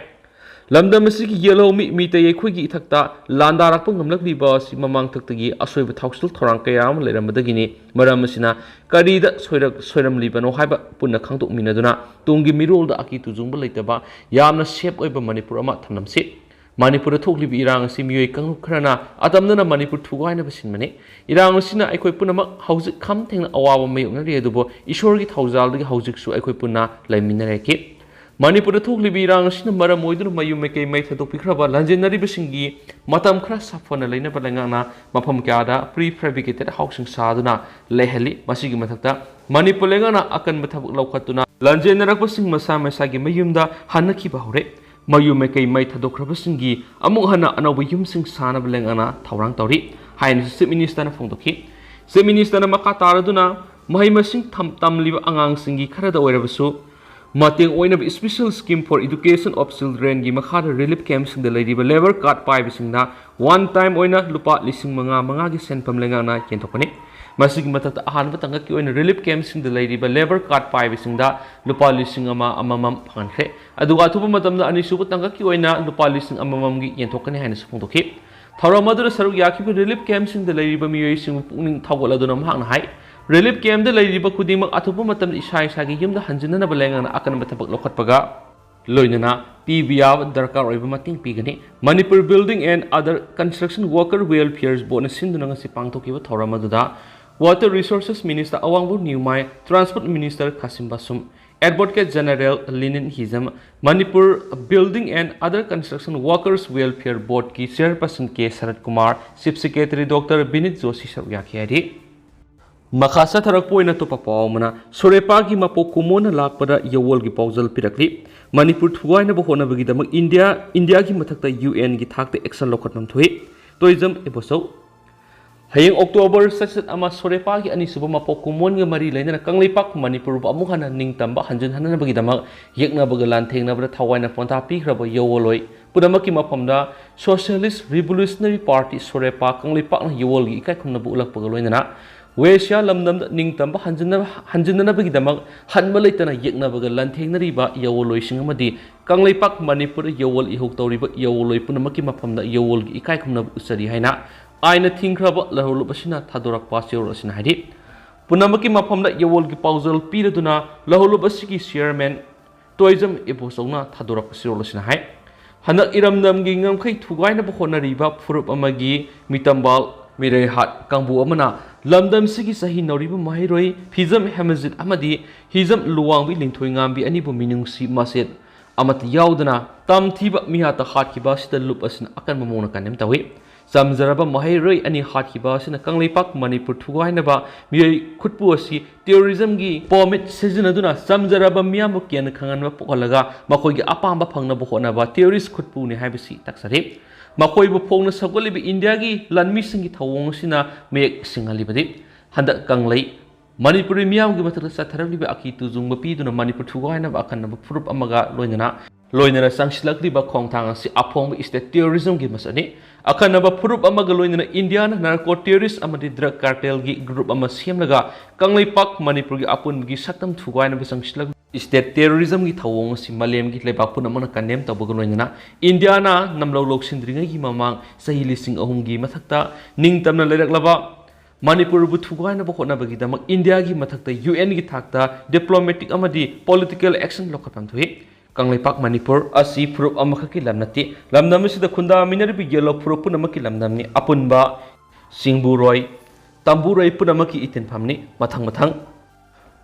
ꯂꯝꯗꯝ ꯑꯁꯤꯒꯤ ꯌꯦꯜꯍꯧꯃꯤ ꯃꯤꯇꯩ ꯑꯩꯈꯣꯏꯒꯤ ꯏꯊꯛꯇ ꯂꯥꯟꯗꯥꯔꯛꯄ ꯉꯝꯂꯛꯂꯤꯕ ꯑꯁꯤ ꯃꯃꯥꯡꯊꯛꯇꯒꯤ ꯑꯁꯣꯏꯕ ꯊꯧꯁꯤꯜ ꯊꯧꯔꯥꯡ ꯀꯌꯥ ꯑꯃ ꯂꯩꯔꯝꯕꯗꯒꯤꯅꯤ꯫ ꯃꯔꯝ ꯑꯁꯤꯅ ꯀꯔꯤꯗ ꯁꯣꯏꯔꯛ-, ꯁꯣꯏꯔꯝꯂꯤꯕꯅꯣ ꯍꯥꯏꯕ ꯄꯨꯟꯅ ꯈꯪꯗꯣꯛꯃꯤꯟꯅꯗꯨꯅ ꯇꯨꯡꯒꯤ ꯃꯤꯔꯣꯜꯗ ꯑꯀꯤ ꯇꯨꯖꯨꯡꯕ ꯂꯩꯇꯕ ꯌꯥꯝꯅ safe ꯑꯣꯏꯕ ꯃꯅꯤꯄꯨꯔ ꯑꯃ ꯊꯝꯂꯝꯁꯤ꯫ ꯃꯅꯤꯄꯨꯔꯗ ꯊꯣꯛꯂꯤꯕ ꯏꯔꯥꯡ ꯑꯁꯤ ꯃꯤꯑꯣꯏ ꯀꯥꯡꯂꯨꯞ ꯈꯔꯅ ꯑꯇꯝꯅꯅ ꯃꯅꯤꯄꯨꯔ ꯊꯨꯒꯥꯏꯅꯕ ꯁꯤꯟꯕꯅꯤ꯫ ꯏꯔꯥꯡ ꯑꯁꯤꯅ ꯑꯩꯈꯣꯏ ꯄꯨꯝꯅꯃꯛ ꯍꯧꯖꯤꯛ ꯈꯝ ꯊꯦꯡꯅ ꯑꯋꯥꯕ ꯃꯥꯌꯣꯛꯅꯔꯤ, ꯑꯗꯨꯕꯨ ꯏꯁꯣꯔꯒꯤ ꯊꯧꯖꯥꯜꯗꯒꯤ ꯍꯧꯖꯤꯛꯁꯨ ꯑꯩꯈꯣꯏ ꯄꯨꯟꯅ ꯂꯩꯃꯤꯟꯅꯔꯛꯈꯤ꯫ ꯃꯅꯤꯄꯨꯔꯗ ꯊꯣꯛꯂꯤꯕ ꯏꯔꯥꯡ ꯑꯁꯤꯅ ꯃꯔꯝ ꯑꯣꯏꯗꯨꯅ ꯃꯌꯨꯝ ꯃꯀꯩ ꯃꯩ ꯊꯥꯗꯣꯛꯄꯤꯈ꯭ꯔꯕ ꯂꯥꯟꯖꯦꯟꯅꯔꯤꯕꯁꯤꯡꯒꯤ ꯃꯇꯝ ꯈꯔ ꯁꯥꯐꯅ ꯂꯩꯅꯕ ꯂꯩꯉꯥꯛꯅ ꯃꯐꯝ ꯀꯌꯥꯗ pre fabricated housing ꯁꯥꯗꯨꯅ ꯂꯩꯍꯜꯂꯤ꯫ ꯃꯁꯤꯒꯤ ꯃꯊꯛꯇ ꯃꯅꯤꯄꯨꯔ ꯂꯩꯉꯥꯛꯅ ꯑꯀꯟꯕ ꯊꯕꯛ ꯂꯧꯈꯠꯇꯨꯅ ꯂꯥꯟꯖꯦꯟꯅꯔꯛꯄꯁꯤꯡ ꯃꯁꯥ ꯃꯁꯥꯒꯤ ꯃꯌꯨꯝꯗ ꯍꯟꯅꯈꯤꯕ ꯍꯧꯔꯦ꯫ ꯃꯌꯨꯝ ꯃꯀꯩ ꯃꯩ ꯊꯥꯗꯣꯛꯈ꯭ꯔꯕꯁꯤꯡꯒꯤ ꯑꯃꯨꯛ ꯍꯟꯅ ꯑꯅꯧꯕ ꯌꯨꯝꯁꯤꯡ ꯁꯥꯅꯕ ꯂꯩꯉꯥꯛꯅ ꯊꯧꯔꯥꯡ ꯇꯧꯔꯤ ꯍꯥꯏꯅꯁꯨ Chief Ministerꯅ ꯐꯣꯡꯗꯣꯛꯈꯤ꯫ Chief Ministerꯅ ꯃꯈꯥ ꯇꯥꯔꯗꯨꯅ ꯃꯍꯩ ꯃꯁꯤꯡ ꯊꯝ-, ꯇꯝꯂꯤꯕ ꯑꯉꯥꯡꯁꯤꯡꯒꯤ ꯈꯔꯗ ꯑꯣꯏꯔꯕꯁꯨ ꯃꯇꯦꯡ ꯑꯣꯏꯅꯕ Special Scheme for Education of Childrenꯒꯤ ꯃꯈꯥꯗ relief campꯁꯤꯡꯗ ꯂꯩꯔꯤꯕ labour card ꯄꯥꯏꯕꯁꯤꯡꯗ one time ꯑꯣꯏꯅ ꯂꯨꯄꯥ ꯂꯤꯁꯤꯡ ꯃꯉꯥ ꯃꯉꯥꯒꯤ ꯁꯦꯟꯐꯝ ꯂꯩꯉꯥꯛꯅ ꯌꯦꯟꯊꯣꯛꯀꯅꯤ꯫ ꯃꯁꯤꯒꯤ ꯃꯊꯛꯇ ꯑꯍꯥꯟꯕ ꯇꯥꯡꯀꯛꯀꯤ ꯑꯣꯏꯅ relief campꯁꯤꯡꯗ ꯂꯩꯔꯤꯕ labour card ꯄꯥꯏꯕꯁꯤꯡꯗ ꯂꯨꯄꯥ ꯂꯤꯁꯤꯡ ꯑꯃ ꯑꯃꯃꯝ ꯐꯪꯍꯟꯈ꯭ꯔꯦ꯫ ꯑꯗꯨꯒ ꯑꯊꯨꯕ ꯃꯇꯝꯗ ꯑꯅꯤꯁꯨꯕ ꯇꯥꯡꯀꯛꯀꯤ ꯑꯣꯏꯅ ꯂꯨꯄꯥ ꯂꯤꯁꯤꯡ ꯑꯃꯃꯝꯒꯤ ꯌꯦꯟꯊꯣꯛꯀꯅꯤ ꯍꯥꯏꯅꯁꯨ ꯐꯣꯡꯗꯣꯛꯈꯤ꯫ ꯊꯧꯔꯝ ꯑꯗꯨꯗ ꯁꯔꯨꯛ ꯌꯥꯈꯤꯕ relief campꯁꯤꯡꯗ ꯂꯩꯔꯤꯕ ꯃꯤꯑꯣꯏꯁꯤꯡꯕꯨ ꯄꯨꯛꯅꯤꯡ ꯊꯧꯒꯠꯂꯗꯨꯅ ꯃꯍꯥꯛꯅ ꯍꯥꯏ, relief campꯗ ꯂꯩꯔꯤꯕ ꯈꯨꯗꯤꯡꯃꯛ ꯑꯊꯨꯕ ꯃꯇꯝꯗ ꯏꯁꯥ ꯏꯁꯥꯒꯤ ꯌꯨꯝꯗ ꯍꯟꯖꯤꯟꯅꯅꯕ ꯂꯩꯉꯥꯛꯅ ꯑꯀꯟꯕ ꯊꯕꯛ ꯂꯧꯈꯠꯄꯒ ꯂꯣꯏꯅꯅ ꯄꯤꯕ ꯌꯥꯕ ꯗꯔꯀꯥꯔ ꯑꯣꯏꯕ ꯃꯇꯦꯡ ꯄꯤꯒꯅꯤ꯫ Manipur Building and Other Construction Worker Welfare Boardꯅ ꯁꯤꯟꯗꯨꯅ ꯉꯁꯤ ꯄꯥꯡꯊꯣꯛꯈꯤꯕ ꯊꯧꯔꯝ ꯑꯗꯨꯗ Water Resources Minister ꯑꯋꯥꯡꯕꯝ ꯅ꯭ꯌꯨꯃꯥꯏ, Transport Minister ꯈꯥꯁꯤꯝ ꯕꯥꯁꯨꯝ, Advocate General ꯂꯤꯅꯤꯟ Hijam, Manipur Building and Other Construction Workers Welfare Boardꯀꯤ Chairperson K shirt Kumar, Chief Secretary Doctor ꯕꯤꯅꯤꯠ Joshi ꯁꯔꯨꯛ ꯌꯥꯈꯤ ꯍꯥꯏꯔꯤ꯫ ꯃꯈꯥ ꯆꯠꯊꯔꯛꯄ ꯑꯣꯏꯅ ꯑꯇꯣꯞꯄ ꯄꯥꯎ ꯑꯃꯅ, ꯁꯣꯔꯦꯄꯥꯒꯤ ꯃꯄꯣꯛ ꯀꯨꯃꯣꯟꯅ ꯂꯥꯛꯄꯗ ꯌꯋꯣꯜꯒꯤ ꯄꯥꯎꯖꯦꯜ ꯄꯤꯔꯛꯂꯤ꯫ ꯃꯅꯤꯄꯨꯔ ꯊꯨꯒꯥꯏꯅꯕ ꯍꯣꯠꯅꯕꯒꯤꯗꯃꯛ ꯏꯟꯗꯤꯌꯥ, ꯏꯟꯗꯤꯌꯥꯒꯤ ꯃꯊꯛꯇ UNꯒꯤ ꯊꯥꯛꯇ action ꯂꯧꯈꯠꯐꯝ ꯊꯣꯛꯏ꯫ ꯇꯣꯏꯖꯝ ꯏꯕꯣꯆꯧ꯫ ꯍꯌꯦꯡ October ꯆꯩꯆꯠ ꯑꯃ ꯁꯣꯔꯦꯄꯥꯒꯤ ꯑꯅꯤꯁꯨꯕ ꯃꯄꯣꯛ ꯀꯨꯝꯑꯣꯟꯒ ꯃꯔꯤ ꯂꯩꯅꯅ ꯀꯪꯂꯩꯄꯥꯛ ꯃꯅꯤꯄꯨꯔꯕꯨ ꯑꯃꯨꯛ ꯍꯟꯅ ꯅꯤꯡꯇꯝꯕ ꯍꯟꯖꯤꯟꯍꯟꯅꯕꯒꯤꯗꯃꯛ ꯌꯦꯛꯅꯕꯒ ꯂꯥꯟꯊꯦꯡꯅꯕꯗ ꯊꯋꯥꯏꯅ ꯄꯣꯟꯊꯥ ꯄꯤꯈ꯭ꯔꯕ ꯌꯣꯋꯣꯜꯂꯣꯏ ꯄꯨꯝꯅꯃꯛꯀꯤ ꯃꯐꯝꯗ Socialist Revolutionary Party ꯁꯣꯔꯦꯄꯥ ꯀꯪꯂꯩꯄꯥꯛꯅ ꯌꯣꯋꯣꯜꯒꯤ ꯏꯀꯥꯏ ꯈꯨꯝꯅꯕ ꯎꯠꯂꯛꯄꯒ ꯂꯣꯏꯅꯅ ꯋꯦꯁꯤꯌꯥ ꯂꯝꯗꯝꯗ ꯅꯤꯡꯇꯝꯕ ꯍꯟꯖꯤꯟꯅ-, ꯍꯟꯖꯤꯟꯅꯅꯕꯒꯤꯗꯃꯛ ꯍꯟꯕ ꯂꯩꯇꯅ ꯌꯦꯛꯅꯕꯒ ꯂꯥꯟꯊꯦꯡꯅꯔꯤꯕ ꯌꯣꯋꯣꯜꯂꯣꯏꯁꯤꯡ ꯑꯃꯗꯤ ꯀꯪꯂꯩꯄꯥꯛ ꯃꯅꯤꯄꯨꯔꯗ ꯌꯣꯋꯣꯜ ꯏꯍꯧ ꯇꯧꯔꯤꯕ ꯌꯣꯋꯣꯜꯂꯣꯏ ꯄꯨꯝꯅꯃꯛꯀꯤ ꯃꯐꯝꯗ ꯌꯣꯋꯣꯜꯒꯤ ꯏꯀꯥꯏ ꯈꯨꯝꯅꯕ ꯎꯠꯆꯔꯤ ꯍꯥꯏꯅ ꯑꯥꯏꯟꯅ ꯊꯤꯡꯈ꯭ꯔꯕ ꯂꯧꯍꯧꯂꯨꯞ ꯑꯁꯤꯅ ꯊꯥꯗꯣꯔꯛꯄ ꯆꯦꯔꯣꯜ ꯑꯁꯤꯅ ꯍꯥꯏꯔꯤ꯫ ꯄꯨꯝꯅꯃꯛꯀꯤ ꯃꯐꯝꯗ ꯌꯣꯋꯣꯜꯒꯤ ꯄꯥꯎꯖꯦꯜ ꯄꯤꯔꯗꯨꯅ ꯂꯧꯍꯧꯂꯨꯞ ꯑꯁꯤꯒꯤ chairman ꯇꯣꯏꯖꯝ ꯏꯕꯣꯆꯧꯅ ꯊꯥꯗꯣꯔꯛꯄ ꯆꯦꯔꯣꯜ ꯑꯁꯤꯅ ꯍꯥꯏ꯫ ꯍꯟꯗꯛ ꯏꯔꯝꯗꯝꯒꯤ ꯉꯝꯈꯩ ꯊꯨꯒꯥꯏꯅꯕ ꯍꯣꯠꯅꯔꯤꯕ ꯐꯨꯔꯨꯞ ꯑꯃꯒꯤ ꯃꯤꯇꯝꯕꯥꯜ ꯃꯤꯔꯩꯍꯥꯠ ꯀꯥꯡꯕꯨ ꯑꯃꯅ ꯂꯝꯗꯝꯁꯤꯒꯤ ꯆꯍꯤ ꯅꯧꯔꯤꯕ ꯃꯍꯩꯔꯣꯏ ꯐꯤꯖꯝ ꯍꯦꯃꯖꯤꯠ ꯑꯃꯗꯤ ꯍꯤꯖꯝ ꯂꯨꯋꯥꯡꯕꯤ ꯂꯤꯟꯊꯣꯏꯉꯥꯝꯕꯤ ꯑꯅꯤꯕꯨ ꯃꯤꯅꯨꯡꯁꯤ ꯃꯆꯦꯠ ꯑꯃꯠꯇ ꯌꯥꯎꯗꯅ ꯇꯝꯊꯤꯕ ꯃꯤꯍꯥꯠꯇ ꯍꯥꯠꯈꯤꯕ ꯑꯁꯤꯗ ꯂꯨꯞ ꯑꯁꯤꯅ ꯑꯀꯟꯕ ꯃꯑꯣꯡꯗ condemn ꯇꯧꯏ꯫ ꯆꯝꯖꯔꯕ ꯃꯍꯩꯔꯣꯏ ꯑꯅꯤ ꯍꯥꯠꯈꯤꯕ ꯑꯁꯤꯅ ꯀꯪꯂꯩꯄꯥꯛ ꯃꯅꯤꯄꯨꯔ ꯊꯨꯒꯥꯏꯅꯕ ꯃꯤꯑꯣꯏ ꯈꯨꯠꯄꯨ ꯑꯁꯤ terrorismꯒꯤ permit ꯁꯤꯖꯤꯟꯅꯗꯨꯅ ꯆꯝꯖꯔꯕ ꯃꯤꯌꯥꯝꯕꯨ ꯀꯦꯟꯅ ꯈꯪꯍꯟꯕ ꯄꯣꯛꯍꯜꯂꯒ ꯃꯈꯣꯏꯒꯤ ꯑꯄꯥꯝꯕ ꯐꯪꯅꯕ ꯍꯣꯠꯅꯕ terrorist ꯈꯨꯠꯄꯨꯅꯤ ꯍꯥꯏꯕꯁꯤ ꯇꯥꯛꯆꯔꯤ꯫ ꯃꯈꯣꯏꯕꯨ ꯐꯣꯡꯅ ꯁꯧꯒꯠꯂꯤꯕ ꯏꯟꯗꯤꯌꯥꯒꯤ ꯂꯥꯟꯃꯤꯁꯤꯡꯒꯤ ꯊꯧꯑꯣꯡ ꯑꯁꯤꯅ ꯃꯌꯦꯛ ꯁꯦꯡꯍꯜꯂꯤꯕꯗꯤ ꯍꯟꯗꯛ ꯀꯪꯂꯩ ꯃꯅꯤꯄꯨꯔꯤ ꯃꯤꯌꯥꯝꯒꯤ ꯃꯊꯛꯇ ꯆꯠꯊꯔꯛꯂꯤꯕ ꯑꯀꯤ ꯇꯨꯖꯨꯡꯕ ꯄꯤꯗꯨꯅ ꯃꯅꯤꯄꯨꯔ ꯊꯨꯒꯥꯏꯅꯕ ꯑꯀꯟꯅꯕ ꯐꯨꯔꯨꯞ ꯑꯃꯒ ꯂꯣꯏꯅꯅ, ꯂꯣꯏꯅꯅ ꯆꯪꯁꯤꯜꯂꯛꯂꯤꯕ ꯈꯣꯡꯊꯥꯡ ꯑꯁꯤ ꯑꯐꯣꯡꯕ state terrorismꯒꯤ ꯃꯁꯛꯅꯤ꯫ ꯑꯀꯟꯅꯕ ꯐꯨꯔꯨꯞ ꯑꯃꯒ ꯂꯣꯏꯅꯅ ꯏꯟꯗꯤꯌꯥꯅ narco terrorist ꯑꯃꯗꯤ drug cartelꯒꯤ group ꯑꯃ ꯁꯦꯝꯂꯒ ꯀꯪꯂꯩꯄꯥꯛ ꯃꯅꯤꯄꯨꯔꯒꯤ ꯑꯄꯨꯟꯕꯒꯤ ꯁꯛꯇꯝ ꯊꯨꯒꯥꯏꯅꯕ ꯆꯪꯁꯤꯜꯂꯛꯂꯤꯕ state terrorismꯒꯤ ꯊꯧꯑꯣꯡ ꯑꯁꯤ ꯃꯥꯂꯦꯝꯒꯤ ꯂꯩꯕꯥꯛ ꯄꯨꯝꯅꯃꯛꯅ condemn ꯇꯧꯕꯒ ꯂꯣꯏꯅꯅ ꯏꯟꯗꯤꯌꯥꯅ ꯅꯝꯂꯧ ꯂꯧꯁꯤꯟꯗ꯭ꯔꯤꯉꯩꯒꯤ ꯃꯃꯥꯡ ꯆꯍꯤ ꯂꯤꯁꯤꯡ ꯑꯍꯨꯝꯒꯤ ꯃꯊꯛꯇ ꯅꯤꯡꯇꯝꯅ ꯂꯩꯔꯛꯂꯕ ꯃꯅꯤꯄꯨꯔꯕꯨ ꯊꯨꯒꯥꯏꯅꯕ ꯍꯣꯠꯅꯕꯒꯤꯗꯃꯛ ꯏꯟꯗꯤꯌꯥꯒꯤ ꯃꯊꯛꯇ UNꯒꯤ ꯊꯥꯛꯇ diplomatic ꯑꯃꯗꯤ political action ꯂꯧꯈꯠꯐꯝ ꯊꯣꯛꯏ꯫ ꯀꯪꯂꯩꯄꯥꯛ ꯃꯅꯤꯄꯨꯔ ꯑꯁꯤ ꯐꯨꯔꯨꯞ ꯑꯃꯈꯛꯀꯤ ꯂꯝ ꯅꯠꯇꯦ꯫ ꯂꯝꯗꯝ ꯑꯁꯤꯗ ꯈꯨꯟꯗꯥꯃꯤꯟꯅꯔꯤꯕ ꯌꯦꯜꯂꯣ ꯐꯨꯔꯨꯞ ꯄꯨꯝꯅꯃꯛꯀꯤ ꯂꯝꯗꯝꯅꯤ꯫ ꯑꯄꯨꯟꯕ ꯁꯤꯡꯕꯨꯔꯣꯏ, ꯇꯝꯕꯨꯔꯣꯏ ꯄꯨꯝꯅꯃꯛꯀꯤ ꯏꯊꯤꯟꯐꯝꯅꯤ꯫ ꯃꯊꯪ ꯃꯊꯪ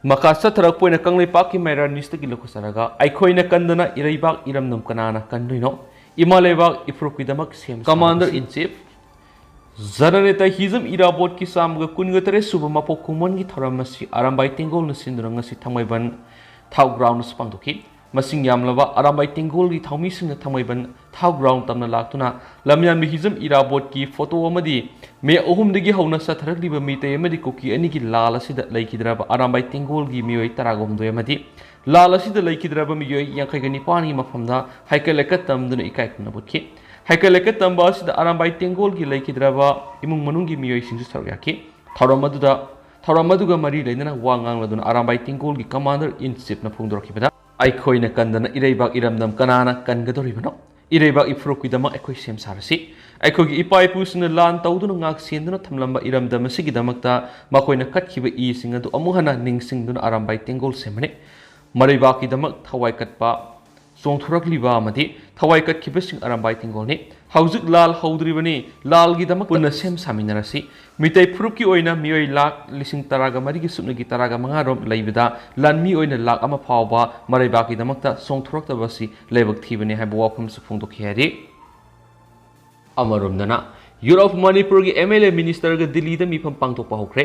ꯃꯈꯥ ꯆꯠꯊꯔꯛꯄ ꯑꯣꯏꯅ ꯀꯪꯂꯩꯄꯥꯛꯀꯤ ꯃꯩꯔꯥ newsꯇꯒꯤ ꯂꯧꯈꯠꯆꯔꯒ ꯑꯩꯈꯣꯏꯅ ꯀꯟꯗꯅ ꯏꯔꯩꯕꯥꯛ ꯏꯔꯝꯗꯝ ꯀꯅꯥꯅ ꯀꯟꯗꯣꯏꯅꯣ? ꯏꯃꯥ ꯂꯩꯕꯥꯛ ꯏꯐꯨꯔꯨꯞꯀꯤꯗꯃꯛ ꯁꯦꯝ Commander in Chief, ꯖꯅꯅꯦꯇꯥ ꯍꯤꯖꯝ ꯏꯔꯥꯕꯣꯠꯀꯤ ꯆꯥꯝꯃꯒ ꯀꯨꯟꯒ ꯇꯔꯦꯠ ꯁꯨꯕ ꯃꯄꯣꯛ ꯀꯨꯝꯑꯣꯟꯒꯤ ꯊꯧꯔꯝ ꯑꯁꯤ ꯑꯔꯥꯝꯕꯥꯏ ꯇꯦꯡꯒꯣꯜꯅ ꯁꯤꯟꯗꯨꯅ ꯉꯁꯤ ꯊꯥꯡꯃꯩꯕꯟ ꯊꯥꯎ groundꯗꯁꯨ ꯄꯥꯡꯊꯣꯛꯈꯤ꯫ ꯃꯁꯤꯡ ꯌꯥꯝꯂꯕ ꯑꯔꯥꯝꯕꯥꯏ ꯇꯦꯡꯒꯣꯜꯒꯤ ꯊꯧꯃꯤꯁꯤꯡꯅ ꯊꯥꯡꯃꯩꯕꯟ ꯊꯥꯎ ꯒ꯭ꯔꯥꯎꯟ ꯇꯝꯅ ꯂꯥꯛꯇꯨꯅ ꯂꯝꯌꯥꯟꯕ ꯍꯤꯖꯝ ꯏꯔꯥꯕꯣꯠꯀꯤ ꯐꯣꯇꯣ ꯑꯃꯗꯤ ꯃꯦ ꯑꯍꯨꯝꯗꯒꯤ ꯍꯧꯅ ꯆꯠꯊꯔꯛꯂꯤꯕ ꯃꯤꯇꯩ ꯑꯃꯗꯤ ꯀꯨꯀꯤ ꯑꯅꯤꯒꯤ ꯂꯥꯜ ꯑꯁꯤꯗ ꯂꯩꯈꯤꯗ꯭ꯔꯕ ꯑꯔꯥꯝꯕꯥꯏ ꯇꯦꯡꯒꯣꯜꯒꯤ ꯃꯤꯑꯣꯏ ꯇꯔꯥꯒ ꯍꯨꯝꯗꯣꯏ ꯑꯃꯗꯤ ꯂꯥꯜ ꯑꯁꯤꯗ ꯂꯩꯈꯤꯗ꯭ꯔꯕ ꯃꯤꯑꯣꯏ ꯌꯥꯡꯈꯩꯒ ꯅꯤꯄꯥꯟꯒꯤ ꯃꯐꯝꯗ ꯍꯩꯀꯠ ꯂꯩꯀꯠ ꯇꯝꯗꯨꯅ ꯏꯀꯥꯏ ꯈꯨꯝꯅꯕ ꯎꯠꯈꯤ꯫ ꯍꯩꯀꯠ ꯂꯩꯀꯠ ꯇꯝꯕ ꯑꯁꯤꯗ ꯑꯔꯥꯝꯕꯥꯏ ꯇꯦꯡꯒꯣꯜꯒꯤ ꯂꯩꯈꯤꯗ꯭ꯔꯕ ꯏꯃꯨꯡ ꯃꯅꯨꯡꯒꯤ ꯃꯤꯑꯣꯏꯁꯤꯡꯁꯨ ꯁꯔꯨꯛ ꯌꯥꯈꯤ꯫ ꯊꯧꯔꯝ ꯑꯗꯨꯗ, ꯊꯧꯔꯝ ꯑꯗꯨꯒ ꯃꯔꯤ ꯂꯩꯅꯅ ꯋꯥ ꯉꯥꯡꯂꯗꯨꯅ ꯑꯔꯥꯝꯕꯥꯏ ꯇꯦꯡꯒꯣꯜꯒꯤ Commander in Chiefꯅ ꯐꯣꯡꯗꯣꯔꯛꯈꯤꯕꯗ, ꯑꯩꯈꯣꯏꯅ ꯀꯟꯗꯅ ꯏꯔꯩꯕꯥꯛ ꯏꯔꯝꯗꯝ ꯀꯅꯥꯅ ꯀꯟꯒꯗꯧꯔꯤꯕꯅꯣ? ꯏꯔꯩꯕꯥꯛ ꯏꯐꯨꯔꯨꯞꯀꯤꯗꯃꯛ ꯑꯩꯈꯣꯏ ꯁꯦꯝ ꯁꯥꯔꯁꯤ꯫ ꯑꯩꯈꯣꯏꯒꯤ ꯏꯄꯥ ꯏꯄꯨꯁꯤꯡꯅ ꯂꯥꯟ ꯇꯧꯗꯨꯅ ꯉꯥꯛ ꯁꯦꯟꯗꯨꯅ ꯊꯝꯂꯝꯕ ꯏꯔꯝꯗꯝ ꯑꯁꯤꯒꯤꯗꯃꯛꯇ ꯃꯈꯣꯏꯅ ꯀꯠꯈꯤꯕ ꯏꯁꯤꯡ ꯑꯗꯨ ꯑꯃꯨꯛ ꯍꯟꯅ ꯅꯤꯡꯁꯤꯡꯗꯨꯅ ꯑꯔꯥꯝꯕꯥꯏ ꯇꯦꯡꯒꯣꯜ ꯁꯦꯝꯕꯅꯤ꯫ ꯃꯔꯩꯕꯥꯛꯀꯤꯗꯃꯛ ꯊꯋꯥꯏ ꯀꯠꯄ, ꯆꯣꯡꯊꯣꯔꯛꯂꯤꯕ ꯑꯃꯗꯤ ꯊꯋꯥꯏ ꯀꯠꯈꯤꯕꯁꯤꯡ ꯑꯔꯥꯝꯕꯥꯏ ꯇꯦꯡꯒꯣꯜꯅꯤ꯫ ꯍꯧꯖꯤꯛ ꯂꯥꯜ ꯍꯧꯗ꯭ꯔꯤꯕꯅꯤ, ꯂꯥꯜꯒꯤꯗꯃꯛ ꯄꯨꯟꯅ ꯁꯦꯝ ꯁꯥꯃꯤꯟꯅꯔꯁꯤ꯫ ꯃꯤꯇꯩ ꯐꯨꯔꯨꯞꯀꯤ ꯑꯣꯏꯅ ꯃꯤꯑꯣꯏ ꯂꯥꯈ ꯂꯤꯁꯤꯡ ꯇꯔꯥꯒ ꯃꯔꯤꯒꯤ ꯁꯨꯞꯅꯒꯤ ꯇꯔꯥꯒ ꯃꯉꯥ ꯔꯣꯝ ꯂꯩꯕꯗ ꯂꯥꯟꯃꯤ ꯑꯣꯏꯅ ꯂꯥꯈ ꯑꯃ ꯐꯥꯎꯕ ꯃꯔꯩꯕꯥꯛꯀꯤꯗꯃꯛꯇ ꯆꯣꯡꯊꯣꯔꯛꯇꯕ ꯑꯁꯤ ꯂꯥꯏꯕꯛ ꯊꯤꯕꯅꯤ ꯍꯥꯏꯕ ꯋꯥꯐꯝꯁꯨ ꯐꯣꯡꯗꯣꯛꯈꯤ ꯍꯥꯏꯔꯤ꯫ ꯑꯃꯔꯣꯝꯗꯅ, Youth of Manipurꯒꯤ MLA ministerꯒ ꯗꯤꯜꯂꯤꯗ ꯃꯤꯐꯝ ꯄꯥꯡꯊꯣꯛꯄ ꯍꯧꯈ꯭ꯔꯦ꯫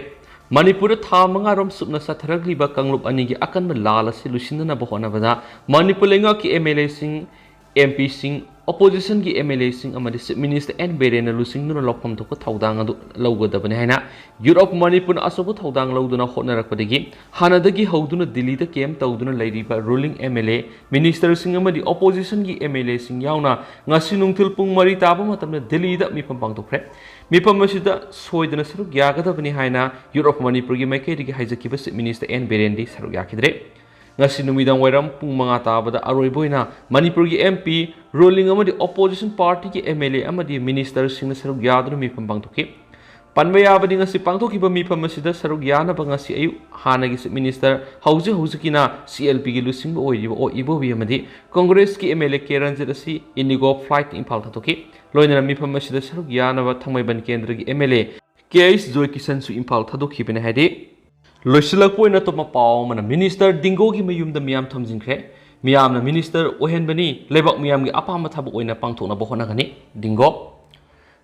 ꯃꯅꯤꯄꯨꯔꯗ ꯊꯥ ꯃꯉꯥ ꯔꯣꯝ ꯆꯨꯞꯅ ꯆꯠꯊꯔꯛꯂꯤꯕ ꯀꯥꯡꯂꯨꯞ ꯑꯅꯤꯒꯤ ꯑꯀꯟꯕ ꯂꯥꯜ ꯑꯁꯤ ꯂꯣꯏꯁꯤꯟꯅꯅꯕ ꯍꯣꯠꯅꯕꯗ ꯃꯅꯤꯄꯨꯔ ꯂꯩꯉꯥꯛꯀꯤ MLAꯁꯤꯡ, MPꯁꯤꯡ, oppositionꯒꯤ MLAꯁꯤꯡ ꯑꯃꯗꯤ Chief Minister ꯑꯦꯟ ꯕꯤꯔꯦꯟꯅ ꯂꯨꯆꯤꯡꯗꯨꯅ ꯂꯧꯐꯝ ꯊꯣꯛꯄ ꯊꯧꯗꯥꯡ ꯑꯗꯨ ꯂꯧꯒꯗꯕꯅꯤ ꯍꯥꯏꯅ Youth of Manipurꯅ ꯑꯆꯧꯕ ꯊꯧꯗꯥꯡ ꯂꯧꯗꯨꯅ ꯍꯣꯠꯅꯔꯛꯄꯗꯒꯤ ꯍꯥꯟꯅꯗꯒꯤ ꯍꯧꯗꯨꯅ ꯗꯤꯜꯂꯤꯗ camp ꯇꯧꯗꯨꯅ ꯂꯩꯔꯤꯕ ruling MLA, ministerꯁꯤꯡ ꯑꯃꯗꯤ oppositionꯒꯤ MLAꯁꯤꯡ ꯌꯥꯎꯅ ꯉꯁꯤ ꯅꯨꯡꯊꯤꯜ ꯄꯨꯡ ꯃꯔꯤ ꯇꯥꯕ ꯃꯇꯝꯗ ꯗꯤꯜꯂꯤꯗ ꯃꯤꯐꯝ ꯄꯥꯡꯊꯣꯛꯈ꯭ꯔꯦ꯫ ꯃꯤꯐꯝ ꯑꯁꯤꯗ ꯁꯣꯏꯗꯅ ꯁꯔꯨꯛ ꯌꯥꯒꯗꯕꯅꯤ ꯍꯥꯏꯅ Youth of Manipurꯒꯤ ꯃꯥꯏꯀꯩꯗꯒꯤ ꯍꯥꯏꯖꯈꯤꯕ Chief Minister ꯑꯦꯟ ꯕꯤꯔꯦꯟꯗꯤ ꯁꯔꯨꯛ ꯌꯥꯈꯤꯗ꯭ꯔꯦ꯫ ꯉꯁꯤ ꯅꯨꯃꯤꯗꯥꯡ ꯋꯥꯏꯔꯝ ꯄꯨꯡ ꯃꯉꯥ ꯇꯥꯕꯗ ꯑꯔꯣꯏꯕ ꯑꯣꯏꯅ ꯃꯅꯤꯄꯨꯔꯒꯤ MP, ruling ꯑꯃꯗꯤ opposition partyꯒꯤ MLA ꯑꯃꯗꯤ ministerꯁꯤꯡꯅ ꯁꯔꯨꯛ ꯌꯥꯗꯨꯅ ꯃꯤꯐꯝ ꯄꯥꯡꯊꯣꯛꯈꯤ꯫ ꯄꯟꯕ ꯌꯥꯕꯗꯤ, ꯉꯁꯤ ꯄꯥꯡꯊꯣꯛꯈꯤꯕ ꯃꯤꯐꯝ ꯑꯁꯤꯗ ꯁꯔꯨꯛ ꯌꯥꯅꯕ ꯉꯁꯤ ꯑꯌꯨꯛ ꯍꯥꯟꯅꯒꯤ Chief Minister, ꯍꯧꯖꯤꯛ ꯍꯧꯖꯤꯛꯀꯤꯅ CLPꯒꯤ ꯂꯨꯆꯤꯡꯕ ꯑꯣꯏꯔꯤꯕ ꯑꯣ ꯏꯕꯣꯕꯤ ꯑꯃꯗꯤ Congressꯀꯤ MLA ꯀꯦ ꯔꯟꯖꯤꯠ ꯑꯁꯤ Indigo flightꯇ ꯏꯝꯐꯥꯜ ꯊꯥꯗꯣꯛꯈꯤ꯫ ꯂꯣꯏꯅꯅ ꯃꯤꯐꯝ ꯑꯁꯤꯗ ꯁꯔꯨꯛ ꯌꯥꯅꯕ ꯊꯥꯡꯃꯩꯕꯟ ꯀꯦꯟꯗ꯭ꯔꯒꯤ MLA ꯀꯦ ꯑꯩꯆ ꯖꯣꯏꯀꯤꯁꯟꯁꯨ ꯏꯝꯐꯥꯜ ꯊꯥꯗꯣꯛꯈꯤꯕꯅꯤ ꯍꯥꯏꯔꯤ꯫ ꯂꯣꯏꯁꯤꯜꯂꯛꯄ ꯑꯣꯏꯅ ꯑꯇꯣꯞꯄ ꯄꯥꯎ ꯑꯃꯅ, Minister ꯗꯤꯡꯒꯣꯒꯤ ꯃꯌꯨꯝꯗ ꯃꯤꯌꯥꯝ ꯊꯣꯝꯖꯤꯟꯈ꯭ꯔꯦ꯫ ꯃꯤꯌꯥꯝꯅ minister ꯑꯣꯏꯍꯟꯕꯅꯤ, ꯂꯩꯕꯥꯛ ꯃꯤꯌꯥꯝꯒꯤ ꯑꯄꯥꯝꯕ ꯊꯕꯛ ꯑꯣꯏꯅ ꯄꯥꯡꯊꯣꯛꯅꯕ ꯍꯣꯠꯅꯒꯅꯤ, ꯗꯤꯡꯒꯣ꯫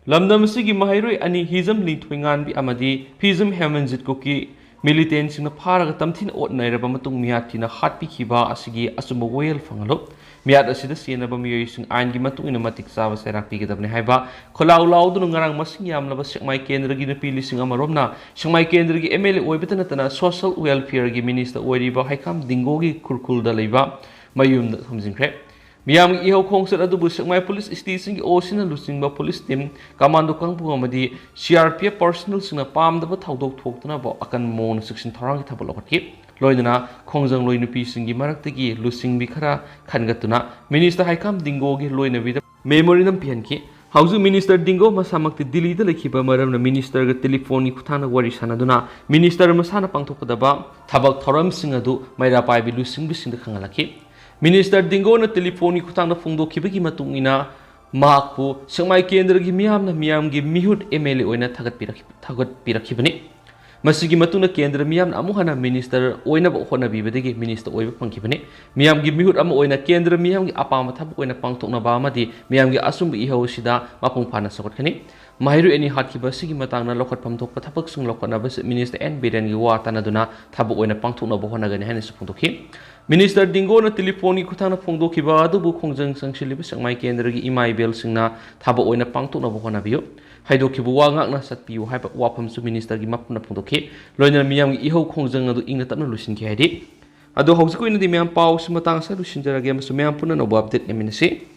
ꯂꯝꯗꯝ ꯑꯁꯤꯒꯤ ꯃꯍꯩꯔꯣꯏ ꯑꯅꯤ ꯍꯤꯖꯝ ꯂꯤꯟꯊꯣꯏꯉꯥꯟꯕꯤ ꯑꯃꯗꯤ ꯐꯤꯖꯝ ꯍꯦꯃꯟꯖꯤꯠ ꯀꯨꯀꯤ ꯃꯤꯂꯤꯇꯦꯟꯁꯤꯡꯅ ꯐꯥꯔꯒ ꯇꯝꯊꯤꯅ ꯑꯣꯠꯅꯔꯕ ꯃꯇꯨꯡ ꯃꯤꯌꯥꯊꯤꯅ ꯍꯥꯠꯄꯤꯈꯤꯕ ꯑꯁꯤꯒꯤ ꯑꯆꯨꯝꯕ ꯋꯥꯌꯦꯜ ꯐꯪꯍꯜꯂꯨ꯫ ꯃꯤꯌꯥꯠ ꯑꯁꯤꯗ ꯆꯦꯟꯅꯕ ꯃꯤꯑꯣꯏꯁꯤꯡ ꯑꯥꯏꯟꯒꯤ ꯃꯇꯨꯡ ꯏꯟꯅ ꯃꯇꯤꯛ ꯆꯥꯕ ꯆꯩꯔꯥꯛ ꯄꯤꯒꯗꯕꯅꯤ ꯍꯥꯏꯕ ꯈꯣꯜꯂꯥꯎ ꯂꯥꯎꯗꯨꯅ ꯉꯔꯥꯡ ꯃꯁꯤꯡ ꯌꯥꯝꯂꯕ ꯁꯦꯛꯃꯥꯏ ꯀꯦꯟꯗ꯭ꯔꯒꯤ ꯅꯨꯄꯤ ꯂꯤꯁꯤꯡ ꯑꯃꯔꯣꯝꯅ ꯁꯦꯛꯃꯥꯏ ꯀꯦꯟꯗ꯭ꯔꯒꯤ MLA ꯑꯣꯏꯕꯇ ꯅꯠꯇꯅ social welfareꯒꯤ minister ꯑꯣꯏꯔꯤꯕ ꯍꯩꯈꯥꯝ ꯗꯤꯡꯒꯣꯒꯤ ꯈꯨꯔꯈꯨꯜꯗ ꯂꯩꯕ ꯃꯌꯨꯝꯗ ꯊꯝꯖꯤꯟꯈ꯭ꯔꯦ꯫ ꯃꯤꯌꯥꯝꯒꯤ ꯏꯍꯧ ꯈꯣꯡꯆꯠ ꯑꯗꯨꯕꯨ ꯁꯦꯛꯃꯥꯏ police stationꯒꯤ OCꯅ ꯂꯨꯆꯤꯡꯕ police team, commando ꯀꯥꯡꯕꯨ ꯑꯃꯗꯤ CRPF personnelꯁꯤꯡꯅ ꯄꯥꯝꯗꯕ ꯊꯧꯗꯣꯛ ꯊꯣꯛꯇꯅꯕ ꯑꯀꯟꯕ ꯃꯑꯣꯡꯗ ꯆꯦꯛꯁꯤꯟ ꯊꯧꯔꯥꯡꯒꯤ ꯊꯕꯛ ꯂꯧꯈꯠꯈꯤ꯫ ꯂꯣꯏꯅꯅ ꯈꯣꯡꯖꯪꯂꯣꯏ ꯅꯨꯄꯤꯁꯤꯡꯒꯤ ꯃꯔꯛꯇꯒꯤ ꯂꯨꯆꯤꯡꯕꯤ ꯈꯔ ꯈꯟꯒꯠꯇꯨꯅ minister ꯍꯩꯈꯥꯝ ꯗꯤꯡꯒꯣꯒꯤ ꯂꯣꯏꯅꯕꯤꯗ memorandum ꯄꯤꯍꯟꯈꯤ꯫ ꯍꯧꯖꯤꯛ minister ꯗꯤꯡꯒꯣ ꯃꯁꯥꯃꯛꯇꯤ ꯗꯤꯜꯂꯤꯗ ꯂꯩꯈꯤꯕ ꯃꯔꯝꯅ ministerꯒ telephoneꯒꯤ ꯈꯨꯠꯊꯥꯡꯗ ꯋꯥꯔꯤ ꯁꯥꯟꯅꯗꯨꯅ minister ꯃꯁꯥꯅ ꯄꯥꯡꯊꯣꯛꯀꯗꯕ ꯊꯕꯛ ꯊꯧꯔꯝꯁꯤꯡ ꯑꯗꯨ ꯃꯩꯔꯥ ꯄꯥꯏꯕꯤ ꯂꯨꯆꯤꯡꯕꯤꯁꯤꯡꯗ ꯈꯪꯍꯜꯂꯛꯈꯤ꯫ Minister ꯗꯤꯡꯒꯣꯅ telephoneꯒꯤ ꯈꯨꯠꯊꯥꯡꯗ ꯐꯣꯡꯗꯣꯛꯈꯤꯕꯒꯤ ꯃꯇꯨꯡ ꯏꯟꯅ ꯃꯍꯥꯛꯄꯨ ꯁꯦꯛꯃꯥꯏ ꯀꯦꯟꯗ꯭ꯔꯒꯤ ꯃꯤꯌꯥꯝꯅ ꯃꯤꯌꯥꯝꯒꯤ ꯃꯤꯍꯨꯠ MLA ꯑꯣꯏꯅ ꯊꯥꯒꯠꯄꯤꯔꯛꯈꯤ-, ꯊꯥꯒꯠꯄꯤꯔꯛꯈꯤꯕꯅꯤ꯫ ꯃꯁꯤꯒꯤ ꯃꯇꯨꯡꯗ ꯀꯦꯟꯗ꯭ꯔ ꯃꯤꯌꯥꯝꯅ ꯑꯃꯨꯛ ꯍꯟꯅ minister ꯑꯣꯏꯅꯕ ꯍꯣꯠꯅꯕꯤꯕꯗꯒꯤ minister ꯑꯣꯏꯕ ꯐꯪꯈꯤꯕꯅꯤ꯫ ꯃꯤꯌꯥꯝꯒꯤ ꯃꯤꯍꯨꯠ ꯑꯃ ꯑꯣꯏꯅ ꯀꯦꯟꯗ꯭ꯔ ꯃꯤꯌꯥꯝꯒꯤ ꯑꯄꯥꯝꯕ ꯊꯕꯛ ꯑꯣꯏꯅ ꯄꯥꯡꯊꯣꯛꯅꯕ ꯑꯃꯗꯤ ꯃꯤꯌꯥꯝꯒꯤ ꯑꯆꯨꯝꯕ ꯏꯍꯧ ꯑꯁꯤꯗ ꯃꯄꯨꯡ ꯐꯥꯅ ꯁꯧꯒꯠꯀꯅꯤ꯫ ꯃꯍꯩꯔꯣꯏ ꯑꯅꯤ ꯍꯥꯠꯈꯤꯕ ꯑꯁꯤꯒꯤ ꯃꯇꯥꯡꯗ ꯂꯧꯈꯠꯐꯝ ꯊꯣꯛꯄ ꯊꯕꯛꯁꯤꯡ ꯂꯧꯈꯠꯅꯕ Chief Minister ꯑꯦꯟ ꯕꯤꯔꯦꯟꯒꯤ ꯋꯥ ꯇꯥꯟꯅꯗꯨꯅ ꯊꯕꯛ ꯑꯣꯏꯅ ꯄꯥꯡꯊꯣꯛꯅꯕ ꯍꯣꯠꯅꯒꯅꯤ ꯍꯥꯏꯅꯁꯨ ꯐꯣꯡꯗꯣꯛꯈꯤ꯫ Minister ꯗꯤꯡꯒꯣꯅ telephoneꯒꯤ ꯈꯨꯠꯊꯥꯡꯗ ꯐꯣꯡꯗꯣꯛꯈꯤꯕ ꯑꯗꯨꯕꯨ ꯈꯣꯡꯖꯪ ꯆꯪꯁꯤꯜꯂꯤꯕ ꯁꯦꯛꯃꯥꯏ ꯀꯦꯟꯗ꯭ꯔꯒꯤ ꯏꯃꯥ ꯏꯕꯦꯜꯁꯤꯡꯅ ꯊꯕꯛ ꯑꯣꯏꯅ ꯄꯥꯡꯊꯣꯛꯅꯕ ꯍꯣꯠꯅꯕꯤꯌꯨ꯫ ꯍꯥꯏꯗꯣꯛꯈꯤꯕ ꯋꯥ ꯉꯥꯛꯅ ꯆꯠꯄꯤꯌꯨ ꯍꯥꯏꯕ ꯋꯥꯐꯝꯁꯨ ministerꯒꯤ ꯃꯐꯝꯅ ꯐꯣꯡꯗꯣꯛꯈꯤ꯫ ꯂꯣꯏꯅꯅ ꯃꯤꯌꯥꯝꯒꯤ ꯏꯍꯧ ꯈꯣꯡꯖꯪ ꯑꯗꯨ ꯏꯪꯅ ꯇꯞꯅ ꯂꯣꯏꯁꯤꯟꯈꯤ ꯍꯥꯏꯔꯤ꯫ ꯑꯗꯣ ꯍꯧꯖꯤꯛꯀꯤ ꯑꯣꯏꯅꯗꯤ ꯃꯌꯥꯝ ꯄꯥꯎꯁꯤ ꯃꯇꯥꯡ ꯑꯁꯤꯗ ꯂꯣꯏꯁꯤꯟꯖꯔꯒꯦ ꯑꯃꯁꯨꯡ ꯃꯌꯥꯝ ꯄꯨꯟꯅ ꯑꯅꯧꯕ update ꯂꯩꯃꯤꯟꯅꯁꯤ꯫